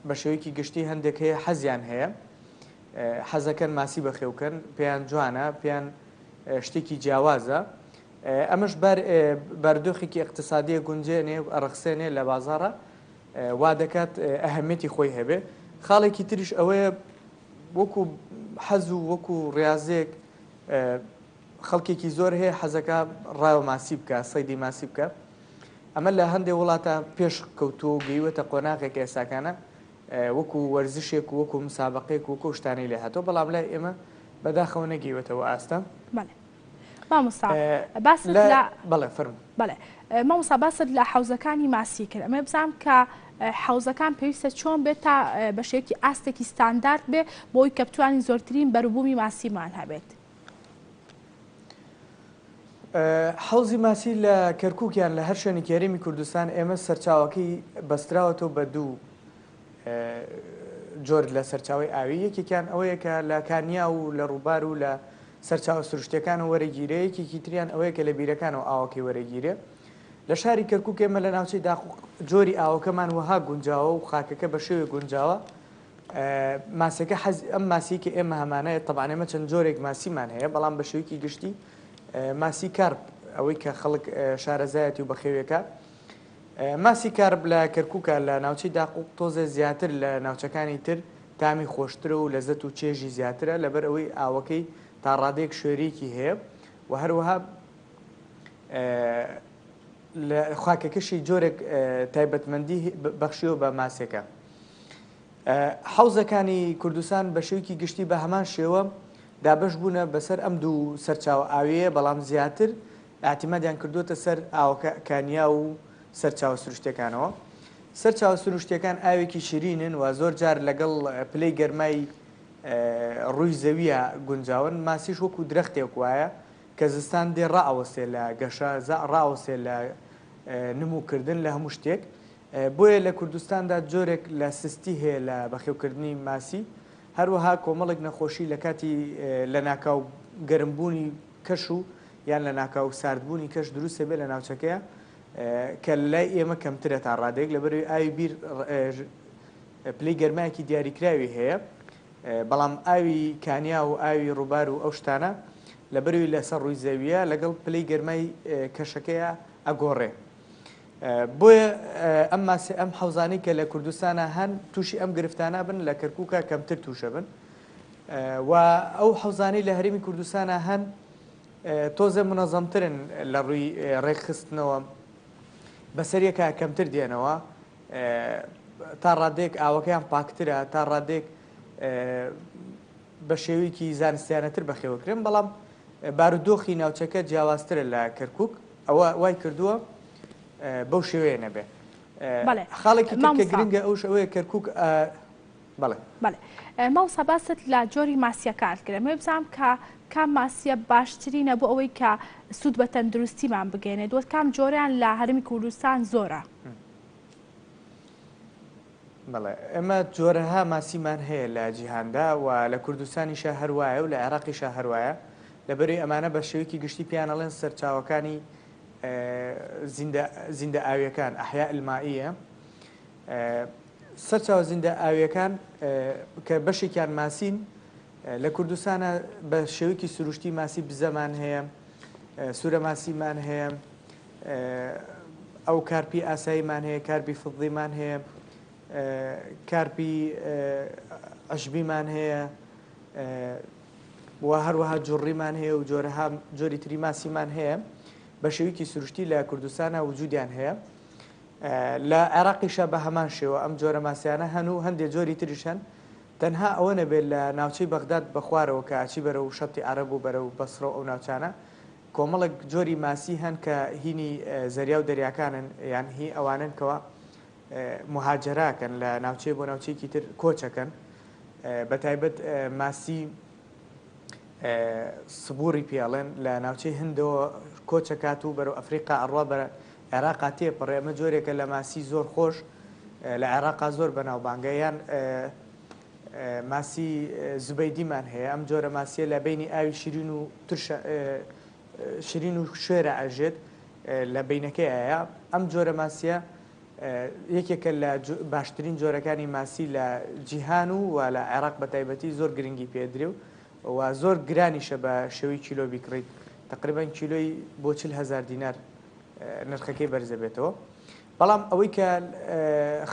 بە شێوەیەکی گشتی هەندێک هەیە حەزیان هەیە حەزەکەن ماسی بەخێوکەن پێیان جوانە پێیان شتێکی جیاوازە ئەمەش بار بارودۆخێکی ئیقتسادیە گونجێنێ و ئەڕەخسێنێ لە بازاڕە وا دەکات ئەهەمیەتی خۆی هەبێ خاڵێکی تریش ئەوەیە وەکو حەز و وەکو ڕاضێک خەڵکێکی زۆر هەیە حەزەکە ڕاوە ماسی بکە سەیدی ماسی بکە ئەمە لە هەندێک وڵاتە پێش کەوتووە و گەیوەتە قۆناغێک ئێساکانە وەکو وەرزشێک و وەکو مسابەقەیەک و وەکو ئەو شتانەی لێ هاتووە، بەڵام لای ئێمە بەداخەوە نەگەیوەتەوە ئاستە. بەڵێ مامۆستا باست لە بەڵێ فەرموو. بەڵێ مامۆستا باست لە حەوزەکانی ماسی کرد، ئەمەوێ بزانم کە حەوزەکان پێویستە چۆن بێت تا بە شێوەیەکی ئاستێکی ستاندارد بێ بۆی کە بتوانین زۆرترین بەروبوومی ماسیمان هەبێت. حەوزی ماسی لە کەرکوک یان لە هەر شوێنێکی هەرێمی کوردستان ئێمە سەرچاوەکەی بەستراوەتەوە بە دوو جۆر لە سەرچاوەی ئاوی یەکێکیان ئەوەیە کە لە کانیا و لە ڕووبار و لە سەرچاوە سروشتیەکانەوە وەرەگیرێ یەکێکی تریان ئەوەیە کە لە بیرەکانەوە ئاوەکەی وەرەگیرێ لە شاری کەرکوک ئێمە لە ناوچەی داقوق جۆری ئاوەکەمان وەها گونجاوە و خاکەکە بە شێوەیەک گونجاوە ماسیەکە حەز ئەم ماسیەی کە ئێمە هەمانە تەبعەن ئێمە چەند جۆرێک ماسیمان هەیە بەڵام بە شێوەیەکی گشتی ماسی کارپ ئەوەی کە خەڵک شارەزایەتی و بەخێوێکە ماسی کارپ لە کەرکووکە لە ناوچەی داقوق تۆزێ زیاتر لە ناوچەکانی تر تامی خۆشترە و لەزەت و چێژی زیاترە لەبەر ئەوەی ئاوەکەی تا ڕادەیەک شێریەکی هەیە. و هەروەها لە خاکەکەشی جۆرێک تایبەتمەندی بەخشیوە بە ماسیەکە. حەوزەکانی کوردستان بە شێوەیەکی گشتی بە هەمان شێوە دابەش بوونە بەسەر ئەم دوو سەرچاوە ئاوییە، بەڵام زیاتر ئیعتیمادیان کردووەتە سەر ئاوەکە کانیاو و سەرچاوە سروشتیەکانەوە. سەرچاوە سروشتیەکان ئاوێکی شیرینن و زۆر جار لەگەڵ پلەی گەرمای ڕووی زەویە گونجاون، ماسیش وەکو درەختێک وایە کە زستان دێ ڕائەوەستێ لە گەشە، ڕائەوەستێ لە نموکردن لە هەموو شتێک، بۆیە لە کوردستاندا جۆرێک لە سستی هەیە لە بەخێوکردنی ماسی، هەروەها کۆمەڵێک نەخۆشی لە کاتی لەناکاو گەرمبوونی کەش و یان لەناکاو ساردبوونی کەش دروست دەبێت لە ناوچەکەیا کە لای ئێمە کەمترە تا ڕادەیەک لەبەرئەوەی ئاوی بیر پلەی گەرمایەکی دیاریکراوی هەیە بەڵام ئاوی کانیا و ئاوی ڕووبار و ئەو شتانە لەبەرئەوەی لەسەر ڕووی زەویە لەگەڵ پلەی گەرمای کەشەکەیا ئەگۆڕێ. بۆیە ئەم ماسی ئەم حەوزانەی کە لە کوردستانا هەن تووشی ئەم گرفتانە بن لە کەرکووکا کەمتر تووشە بن و ئەو حەوزانەی لە هەرێمی کوردستانا هەن تۆزێ منەزەمترن لە ڕووی ڕێکخستنەوە بەسەر یەکا کەمتر دێنەوە تا ڕادەیەک ئاوەکەیان پاکترە تا ڕادەیەک بە شێوەیەکی زانستیانەتر بەخێوەکرێن بەڵام بارودۆخی ناوچەکە جیاوازترە لە کەرکوک ئەوە وای کردووە بەو شێوەیە نەبێ. بەڵێ خاڵێکی تر کە مامۆستا. گرنگە ئەوش ئەوەیە کەرکوک بەڵێ. بەڵێ مامۆستا باست لە جۆری ماسیەکان کرد ئەمەوێ بزانم کە کام ماسیە باشترینە بۆ ئەوەی کە سوود بە تەندروستیمان بگەێنێت وە کام جۆریان لە هەرمی کوردستان زۆرە؟ بەڵێ ئێمە جۆرەها ماسیمان هەیە لە جیهاندا و لە کوردستانیشا هەر وایە و لە عێراقیشا هەر وایە لەبەرئەوەی ئەمانە بە شێوەیەکی گشتی پێیان ئەڵێن سەرچاوەکانی زیندە زیندە ئاویەکان احیاء المائیە سەرچاوە زیندە ئاویەکان کە بەشێکیان ماسین لە کوردستانە بە شێوەیەکی سروشتی ماسی بزەمان هەیە سوورە ماسیمان هەیە ئەو کارپی ئاساییمان هەیە، کارپی فضیمان هەیە، کارپی عشبیمان هەیە و هەروەها جوڕیمان هەیە و جۆرەها جۆری تری ماسیمان هەیە بە شێوەیەکی سروشتی لە کوردستانە وجودیان هەیە لە عێراقیشە بە هەمان شێوە ئەم جۆرە ماسیانە هەن و هەندێک جۆری تریش هەن تەنها ئەوە نەبێت لە ناوچەی بەغداد بەخوارەوە کە ئەچی بەرەو شەتی عەرەب و بەرەو بەسرە و ئەو ناوچانە کۆمەڵێک جۆری ماسی هەن کە هینی زەریا و دەریاکانن یان هی ئەوانەن کەوا موهاجەراکەن لە ناوچەیە بۆ ناوچەیەکی تر کۆچەکەن بە تایبەت ماسی سبوڕی پێڵێن لە ناوچەی هندەوە کۆچەکات و بەرەو ئەفریقا ئەڕوا بە عێراقا تێپەڕێ ئەمە جۆرێکە لە ماسی زۆر خۆش لە عێراقا زۆر بەناوبانگە یان ماسی زوبەیدیمان هەیە، ئەم جۆرە ماسیە لە بەینی ئاوی شیرین و ترشە شیرین و شوێرە ئەژێت لە بینەکەی ئایا ئەم جۆرە ماسیە یەکێکە لە باشترین جۆرەکانی ماسی لە جیهان و و لە عێراق بە تایبەتی زۆر گرنگی پێدرێ و و زۆر گرانیشە بە شێوەی کیلۆ بیکڕیت تقریبا کیلۆی بۆ 40 هەزار دینار نرخەکەی بەرزەبێتەوە. بەڵام ئەوەی کە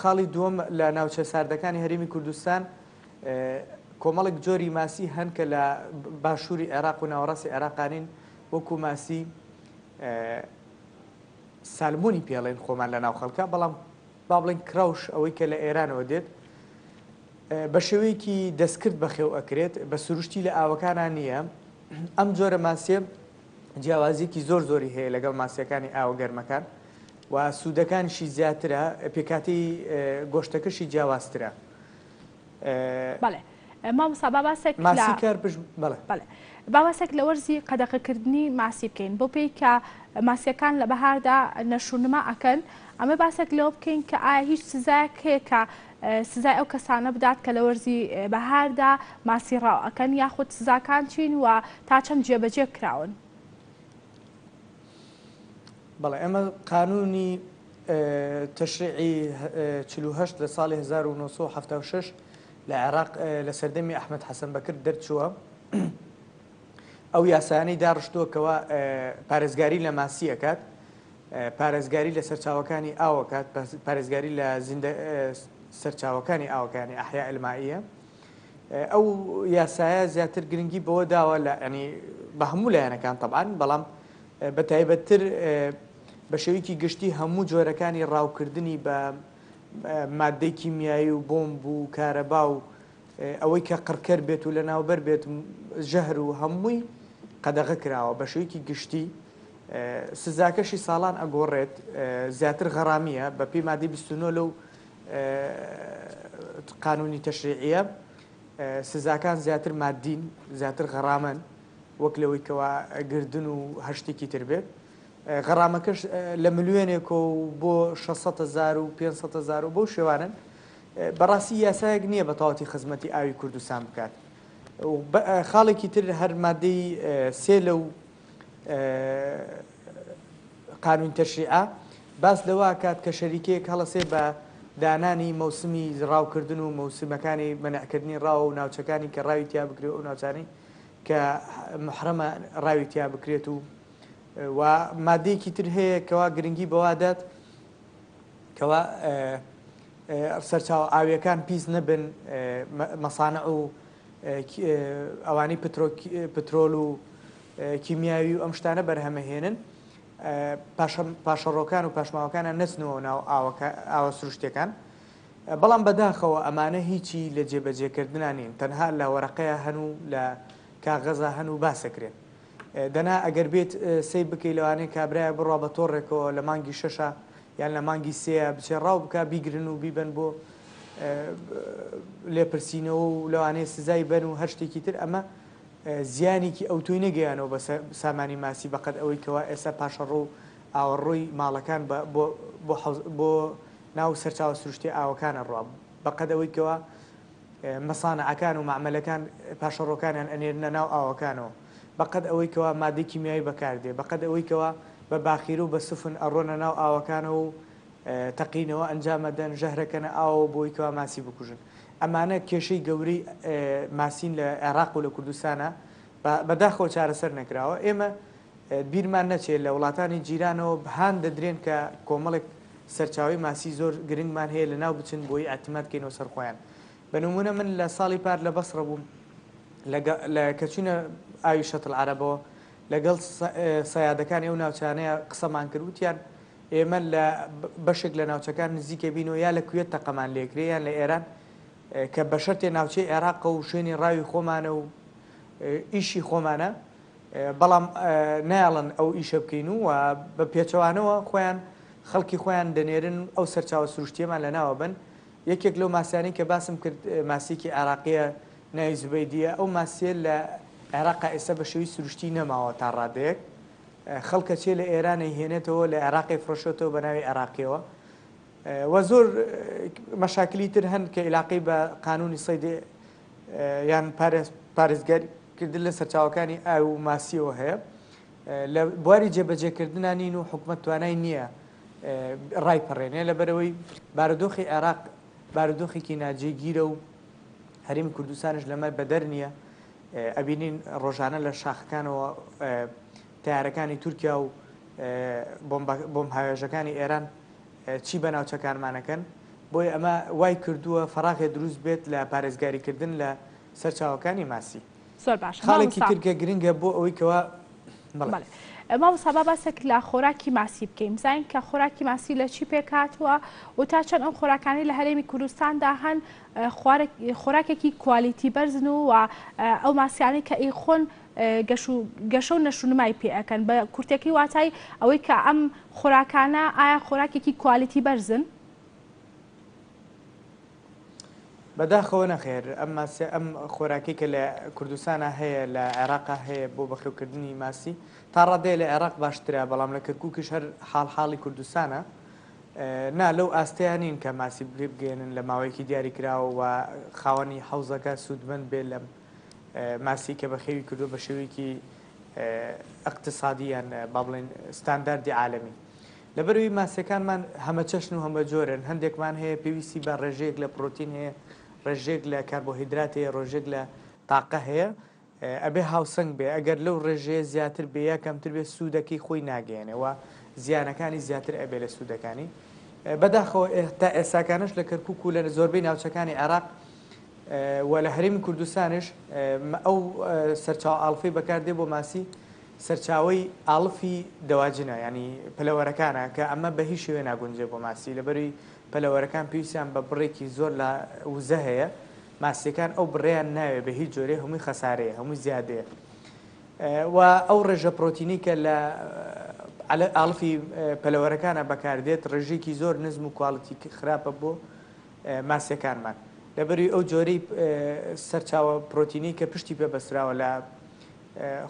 خاڵی دووەم لە ناوچە ساردەکانی هەرێمی کوردستان کۆمەڵێک جۆری ماسی هەن کە لە باشووری عێراق و ناوەڕاستی عێراقانین وەکو ماسی سالمۆنی پێڵێن خۆمان لە ناو خەڵکە بەڵام با بڵێن کراوش ئەوەی کە لە ئێرانەوە دێت بە شێوەیەکی دەستکرد بەخێو ئەکرێت بە سروشتی لە ئاوەکانە نییە ئەم جۆرە ماسیە جیاوازیەکی زۆر زۆری هەیە لەگەڵ ماسیەکانی ئاوە گەرمەکان و سوودەکانیشی زیاترە پێکهاتەی گۆشتەکەشی جیاوازترە. بەڵێ مامۆستا با باسێک لە ماسی کار پشت بەڵێ. بەڵێ با باسێک لە وەرزی قەدەغەکردنی ماسی بکەین بەو پێی کە ماسیەکان لە بەهاردا نەشونما ئەکەن ئەمە باسێک لەوە بکەین کە ئایا هیچ سزایەک هەیە کە سزای ئەو کەسانە بدات کە لە وەرزی بەهاردا ماسی ڕاو ئەکەن یاخود سزاکان چین و تا چەند جێبەجێ کراون؟ بەڵێ ئێمە قانوونی تەشریعی 48 لە ساڵی 1976 لە عێراق لە سەردەمی ئەحمەد حەسەن بەکر دەرچووە ئەو یاسایانەی داڕشتووە کەوا پارێزگاری لە ماسی ئەکات پارێزگاری لە سەرچاوەکانی ئاو ئەکات پارێزگاری لە زیندە سەرچاوەکانی ئاوەکانی ئەحیا المائیە. ئەو یاسایە زیاتر گرنگی بەوە داوە لە ینی بە هەموو لایەنەکان تەبان بەڵام بە تایبەتتر بە شێوەیەکی گشتی هەموو جۆرەکانی ڕاوکردنی بە مادەی کیمیایی و بۆمب و کارەبا و ئەوەی کە قڕکەر بێت و لەناوبەر بێت ژەهر و هەمووی قەدەغە کراوە بە شێوەیەکی گشتی سزاکەشی ساڵان ئەگۆڕێت زیاتر غەرامیە بە پێی مادەی 29 لەو قانونی تەشریعیە سزاکان زیاتر مادین زیاتر غەرامەن وەک لەوەی کەوا گردن و هەر شتێکی تر بێت غەرامەکەش لە ملیۆنێکەوە و بۆ 600 هەزار و 500 هەزار و بەو شێوانەن بەڕاستی یاسایەک نییە بە تەواوەتی خزمەتی ئاوی کوردستان بکات خاڵێکی تر هەر مادەی سێ لەو قانون تەشریعە باس لەوە کات کە شەریکەیەک هەڵەسێ بە دانانی مەوسمی ڕاوکردن و مەوسمەکانی مەنعکردنی ڕاو و ناوچەکانی کە ڕاوی تیا بکرێت و ناوچانەی کە محرەمە ڕاوی تیا بکرێت و و مادەیەکی تر هەیە کەوا گرنگی بەوا دات کەوا سەرچاوە ئاویەکان پیس نەبن مەسانع و ئەوانەی پترۆل و کیمیاوی و ئەم شتانە بەرهەمەهێنن پاشەڕۆکان و پاشماوەکانیان نەچنەوە ناو ئاوە سروشتیەکان بەڵام بەداخەوە ئەمانە هیچی لە جێبەجێکردنا نین تەنها لە وەرەقەیە هەن و لە کاغەزا هەن و باسەکرێن دەنا ئەگەر بێت سەیر بکەی لەوانەیە کابرایە بڕوا بە تۆڕێکەوە لە مانگی شەشا یان لە مانگی سێیا بچێ ڕاو بکا بیگرن و بیبەن بۆ لێپرسینەوە و لەوانەیە سزای بەن و هەر شتێکی تر ئەمە زیانێکی ئەوتۆی نەگەیانەوە بە سامانی ماسی بەقەد ئەوەی کەوا ئێستا پاشەڕۆ و ئاوەڕۆی ماڵەکان بۆ بۆ ناو سەرچاوە سروشتی ئاوەکانە ڕوا بەقەد ئەوەی کەوا مەسانعەکان و مەعمەلەکان پاشەڕۆکانیان ئەنێرنە ناو ئاوەکانەوە بەقەد ئەوەی کەوا مادەی کیمیاوی بەکاردێ بەقەد ئەوەی کەوا بە باخیرە و بە سوفن ئەڕۆنە ناو ئاوەکانەوە و تەقینەوە ئەنجام ئەدەن ژەهرەکەنە ئاوەوە بۆی کەوا ماسی بکوژن ئەمانە کێشەی گەورەی ماسین لە عێراق و لە کوردستانا بەداخەوە چارەسەر نەکراوە ئێمە بیرمان نەچێت لە وڵاتانی جیرانەوە هان دەدرێن کە کۆمەڵێک سەرچاوەی ماسی زۆر گرنگمان هەیە لەناو بچن بۆی ئیعتیماد کەینەوە سەر خۆیان. بە نموونە من لە ساڵی پار لە بەسڕە بووم لە کە چووینە ئاوی شەتڵ عەرەبەوە لەگەڵ سەیادەکانی ئەو ناوچانەیە قسەمان کرد وتیان ئێمە لە بەشێک لە ناوچەکان نزیکە بینەوە یا لە کوێت تەقەمان لێکرێ یان لە ئێران کە بە شەرتێ ناوچەی عێراقە و شوێنی ڕاوی خۆمانە و ئیشی خۆمانە بەڵام نایەڵن ئەو ئیشە بکەین و بە پێچەوانەوە خۆیان خەڵکی خۆیان دەنێرن ئەو سەرچاوە سروشتیەمان لەناوە بەن یەکێک لەو ماسیانەی کە باسم کرد ماسیەکی عێراقیە ناوی زوبەیدیە ئەو ماسیە لە عێراقا ئێستا بە شێوەی سروشتی نەماوە تا ڕادەیەک خەڵکە چێ لە ئێران ئەیهێنێتەوە لە عێراقی فرۆشێتەوە بە ناوی عێراقیەوە و زۆر مەشاکلی تر هەن کە ئیلاقەی بە قانونی سەید یان پارێزگاری کردن لە سەرچاوەکانی ئاو و ماسیەوە هەیە لە بواری جێبەجێکردنا نین و حکومەت توانای نییە ڕایپەڕێنێ لەبەرەوەی بارودۆخی عێراق بارودۆخێکی ناجێگیرە و هەرێمی کوردستانش لەمە بەدەر نییە ئەبینین ڕۆژانە لە شاخەکانەوە تارەکانی تورکیا و بۆم هاوێژەکانی ئێران چی بە ناوچەکانمانەکەن بۆیە ئەمە وای کردووە فەراغێ دروست بێت لە پارێزگاریکردن لە سەرچاوەکانی ماسی. زۆر باشە خاڵێکی مامۆستا. تر کە گرنگە بۆ ئەوەی کەوا بەڵێ. بەڵێ مامۆستا با باسێک لە خۆراکی ماسی بکەین بزانین کە خۆراکی ماسی لە چی پێکهاتووە و تا چەند ئەم خۆراکانەی لە هەرێمی کوردستاندا هەن خۆراکێکی کوالیتی بەرزن و ئەو ماسیانەی کە ئەیخۆن گەشە و نەشونمای پێ ئەکەن بە کورتەکەی واتای ئەوەی کە ئەم خۆراکانە ئایا خۆراکێکی کوالیتی بەرزن؟ بەداخەوە نەخێر ئەم ماسیە ئەم خۆراکەی کە لە کوردستانا هەیە لە عێراقا هەیە بۆ بەخێوکردنی ماسی تا ڕادەیە لە عێراق باشترە بەڵام لە کەرکوکیش هەر حاڵ حاڵی کوردستانە نا لەو ئاستەیا نین کە ماسی بگەێنن لە ماوەیەکی دیاری کراوە و خاوەنی حەوزەکە سوودمەند بێ لەم ماسی کە بەخێوی کردووە بە شێوەیەکی ئیقتسادی یان با بڵێین ستانداردی عالەمی. لەبەرئەوەی ماسیەکانمان هەمەچەشن و هەمەجۆرن، هەندێکمان هەیە پێویستی بە ڕێژەیەک لە پرۆتین هەیە، ڕێژەیەک لە کاربۆهیدرات هەیە، ڕێژەیەک لە تاقە هەیە، ئەبێ هاوسەنگ بێ، ئەگەر لەو ڕێژەیە زیاتر بێ یا کەمتر بێ سوودەکەی خۆی ناگەیەنێ و زیانەکانی زیاتر ئەبێ لە سوودەکانی. بەداخەوە تا ئێستاکانەش لە کەرکوک و لە زۆربەی ناوچەکانی عێراق. و لە هەرێمی کوردستانش ئەو سەرچاوە ئاڵفەی بەکاردێ بۆ ماسی سەرچاوەی ئاڵفی دەواجنە یانی پەلەوەرەکانە کە ئەمە بە هیچ شێوەیە ناگونجێ بۆ ماسی لەبەروی پەلەوەرەکان پێویستیان بە بڕێکی زۆر لە وزە هەیە ماسیەکان ئەو بڕەیان ناوێ بە هیچ جۆرێ هەمووی خەسارەیە هەمووی زیادەیە و ئەو ڕێژە پرۆتینی کە لە ئاڵفی پەلەوەرەکانە بەکاردێت ڕێژەیەکی زۆر نزم و کواڵیتی خراپە بۆ ماسیەکانمان لەبەروی ئەو جۆرەی سەرچاوە پرۆتینی کە پشتی پێ بەستراوە لە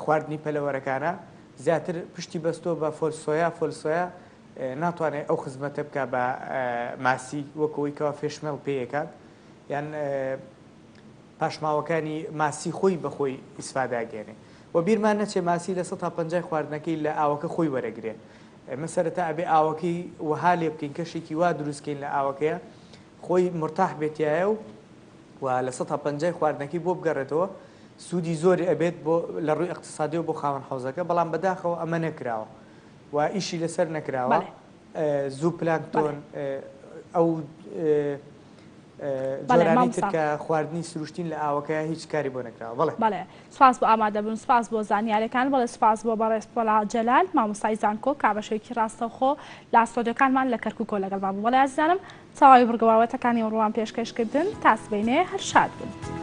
خواردنی پەلەوەرەکانە زیاتر پشتی بەستۆ بە فۆل سۆیا فۆل سۆیا ناتوانێت ئەو خزمەتە بکە بە ماسی وەکەوەی کەوا fish meal پێیەکات یان پاشماوەکانی ماسی خۆی بەخۆی ئیسفاداگەێنێ و بیرمان نەچێ ماسی لە 150 خواردنەکەی لە ئاوەکە خۆی وەرەگرێ ئێمە سەرەتا ئەبێ ئاوەکەی وەها لێ بکەین کەشێکی وا دروستکەین لە ئاوەکەیە خۆی مرتاح بێتایە و و لە سەتا پەنجای خواردنەکەی بۆ بگەڕێتەوە سوودی زۆری ئەبێت بۆ لە ڕووی ئیقتیسادیەوە بۆ خاوەن حەوزەکە بەڵام بەداخەوە ئەمە نەکراوە و ئیشی لەسەر نەکراوە بەڵێ زوو پلانکتۆن بەڵێ ئەو بەڵێ جۆرانەی تر مامۆستا. کە خواردنی سروشتین لە ئاوەکەیا هیچ کاری بۆ نەکراوە بەڵێ. بەڵێ سوپاس بۆ ئامادەبوون سوپاس بۆ زانیارەکان بەڵێ سوپاس بۆ بەڕێز پۆلا جەلال مامۆستای زانکۆ کە بە شێوەیەکی ڕاستەوخۆ لە ستۆدیۆکانمان لە کەرکوکەوە لەگەڵمان بوو بەڵێ ئازیزانم تەواوی بڕگە بابەتەکانی ئەمڕۆمان پێشکەش کردن تا سبەینێ هەر شاد بن.